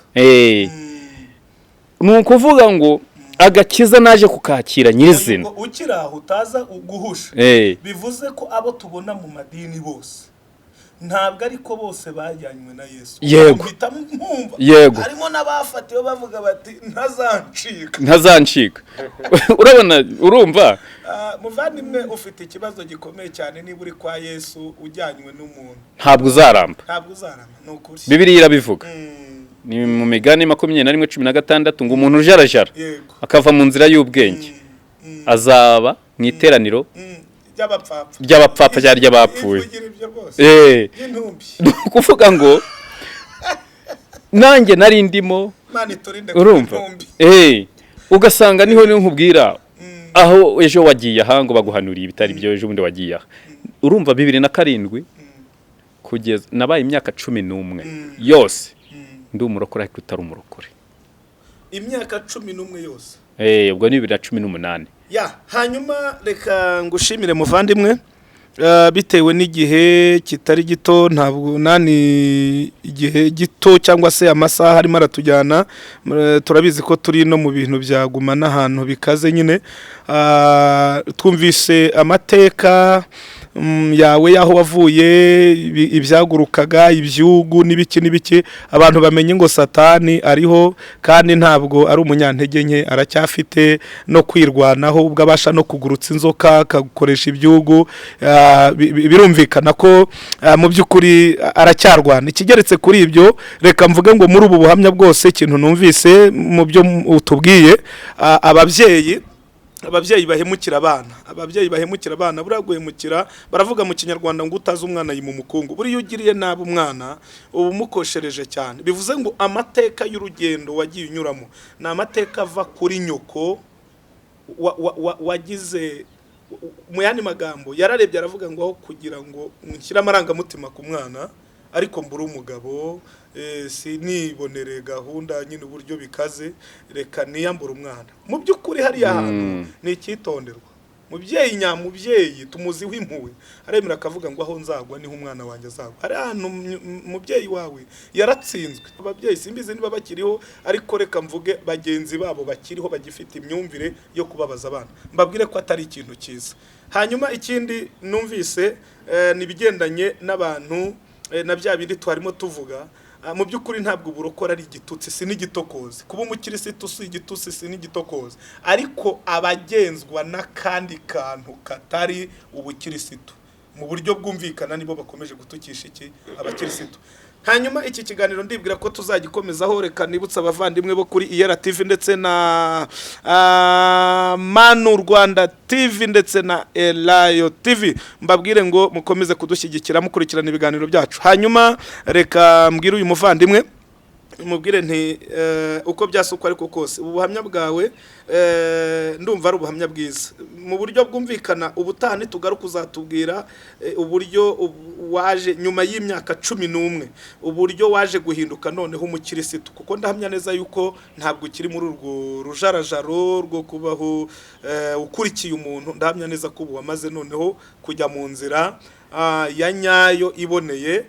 Ni ukuvuga ngo agakiza naje kukakira nyirizina. Ubwo ukiri aho utaza guhusha, bivuze ko abo tubona mu madini bose ntabwo ariko bose bajyanywe na Yesu. Yego. Mpita nkumva harimo n'abafatiwe bavuga bati: "Ntazancika." Ntazancika, urabona, urumva. Ah, muvandimwe, ufite ikibazo gikomeye cyane niba uri kwa Yesu ujyanywe n'umuntu. Ntabwo uzaramba. Ntabwo uzarama, ni ukuri. Bibiliya irabivuga, ni mu Migani 21:16, ngo umuntu ujarajara akava mu nzira y'ubwenge azaba mu iteraniro ry'abapfapfa. Ry'abapfapfa cyangwa ry'abapfuye. Ivugira ibyo rwose. Y'intumbi. Ni ukuvuga ngo nanjye nari ndimo. Imana iturinde kuba Urumva. intumbi. Ugasanga niho niho nkubwira aho ejo wagiye aha ngo baguhanuriye ibitari byo, ejo bundi wagiye aha. Urumva, 2007 kugeza nabaye imyaka 11 yose ndi umurokore, ariko utari umurokore. Imyaka 11 yose. Ubwo ni 2018. Ya, hanyuma reka ngushimire, muvandimwe. Bitewe n'igihe kitari gito, ntabwo nani igihe gito cyangwa se amasaha arimo aratujyana. Turabizi ko turi no mu bintu byaguma n'ahantu bikaze nyine. Twumvise amateka yawe y'aho wavuye, ibyagurukaga, ibyugu n'ibiki n'ibiki. Abantu bamenye ngo Satani ariho, kandi ntabwo ari umunyantege nke, aracyafite no kwirwanaho ubwo abasha no kugurutsa inzoka akagukoresha ibyugu. Birumvikana ko mu by'ukuri aracyarwana. Ikigeretse kuri ibyo, reka mvuge ngo muri ubu buhamya bwose, ikintu numvise mu byo utubwiye, ababyeyi Ababyeyi bahemukira abana, ababyeyi bahemukira abana, buriya guhemukira, baravuga mu Kinyarwanda ngo utazi umwana yima umukungu. Buriya ugiriye nabi umwana uba umukoshereje cyane. Bivuze ngo amateka y'urugendo wagiye unyuramo ni amateka ava kuri nyoko wagize. Mu yandi magambo, yararebye aravuga ngo aho kugira ngo nshyire amarangamutima ku mwana ariko mbure umugabo, sinibonere gahunda nyine uburyo bikaze, reka niyambure umwana. Mu by'ukuri hariya hantu ni icyitonderwa. Mubyeyi nyamubyeyi tumuziho impuhwe, aremera akavuga ngo aho nzagwa niho umwana wanjye azagwa. Hari ahantu umubyeyi wawe yaratsinzwe. Ababyeyi simbizi niba bakiriho, ariko reka mvuge bagenzi babo bakiriho bagifite imyumvire yo kubabaza abana, mbabwire ko atari ikintu cyiza. Hanyuma ikindi numvise, ni ibigendanye n'abantu, na bya bindi twarimo tuvuga. Mu by'ukuri ntabwo uburokore ari igitutsi, si n'igitokozi. Kuba umukirisitu si igitutsi, si n'igitokozi, ariko abagenzwa n'akandi kantu katari ubukirisitu mu buryo bwumvikana nibo bakomeje gutukisha iki abakirisitu. Hanyuma iki kiganiro ndibwira ko tuzagikomezaho. Reka nibutse abavandimwe bo kuri Iyera TV ndetse na Manu Rwanda TV ndetse na Elayo TV, mbabwire ngo mukomeze kudushyigikira mukurikirana ibiganiro byacu. Hanyuma reka mbwire uyu muvandimwe, mubwire nti uko byasa uko ariko kose, ubu buhamya bwawe ndumva ari ubuhamya bwiza mu buryo bwumvikana. Ubutaha nitugaruka uzatubwira uburyo waje nyuma y'imyaka 11, uburyo waje guhinduka noneho umukirisitu, kuko ndahamya neza yuko ntabwo ukiri muri urwo rujarajaro rwo kubaho ukurikiye umuntu. Ndahamya neza ko ubu wamaze noneho kujya mu nzira ya nyayo iboneye,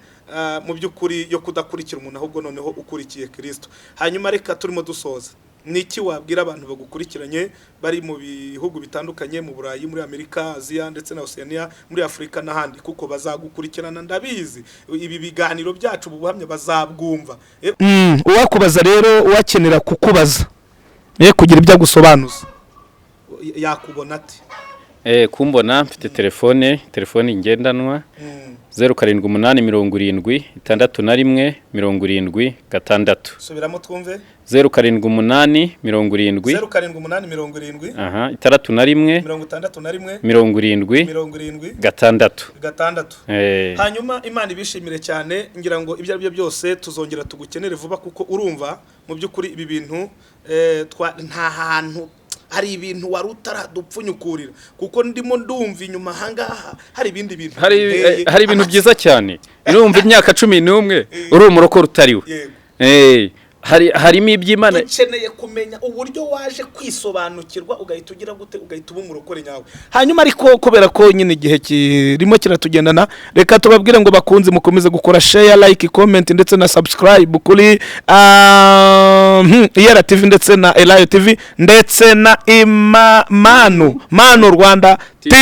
mu by'ukuri yo kudakurikira umuntu, ahubwo noneho ukurikiye Kirisito. Hanyuma reka turimo dusoza, ni iki wabwira abantu bagukurikiranye bari mu bihugu bitandukanye, mu Burayi, muri Amerika, Aziya ndetse na Oceania, muri Afurika n'ahandi? Kuko bazagukurikirana, ndabizi, ibi biganiro byacu, ubu buhamya bazabwumva. Uwakubaza rero, uwakenera kukubaza kugira ibyo agusobanuza, yakubona ate? Kumbona mfite telefone ngendanwa, 078 70 61 76. Subiramo twumve. 078 70. 078 70. Aha, 61. 61. 70. 70. 6. 6. Hanyuma Imana ibishimire cyane. Ngira ngo ibyo ari byo byose tuzongera tugukenere vuba, kuko urumva mu by'ukuri ibi bintu nta hantu hari ibintu wari utaradupfunyukurira, kuko ndimo ndumva inyuma ahangaha hari ibindi bintu hari binteye hari ibintu amatsiko. byiza cyane. Urumva imyaka 11 uri umurokore utariwe. Yego. Harimo iby'Imana. Dukeneye kumenya uburyo waje kwisobanukirwa ugahita ugira gute, ugahita uba umurokore nyawe. Hanyuma ariko kubera ko nyine igihe kirimo kiratugendana, reka tubabwire ngo bakunze mukomeze gukora share, like, comment ndetse na subscribe kuri Iyera TV ndetse na Elayo TV ndetse na Manu Rwanda TV.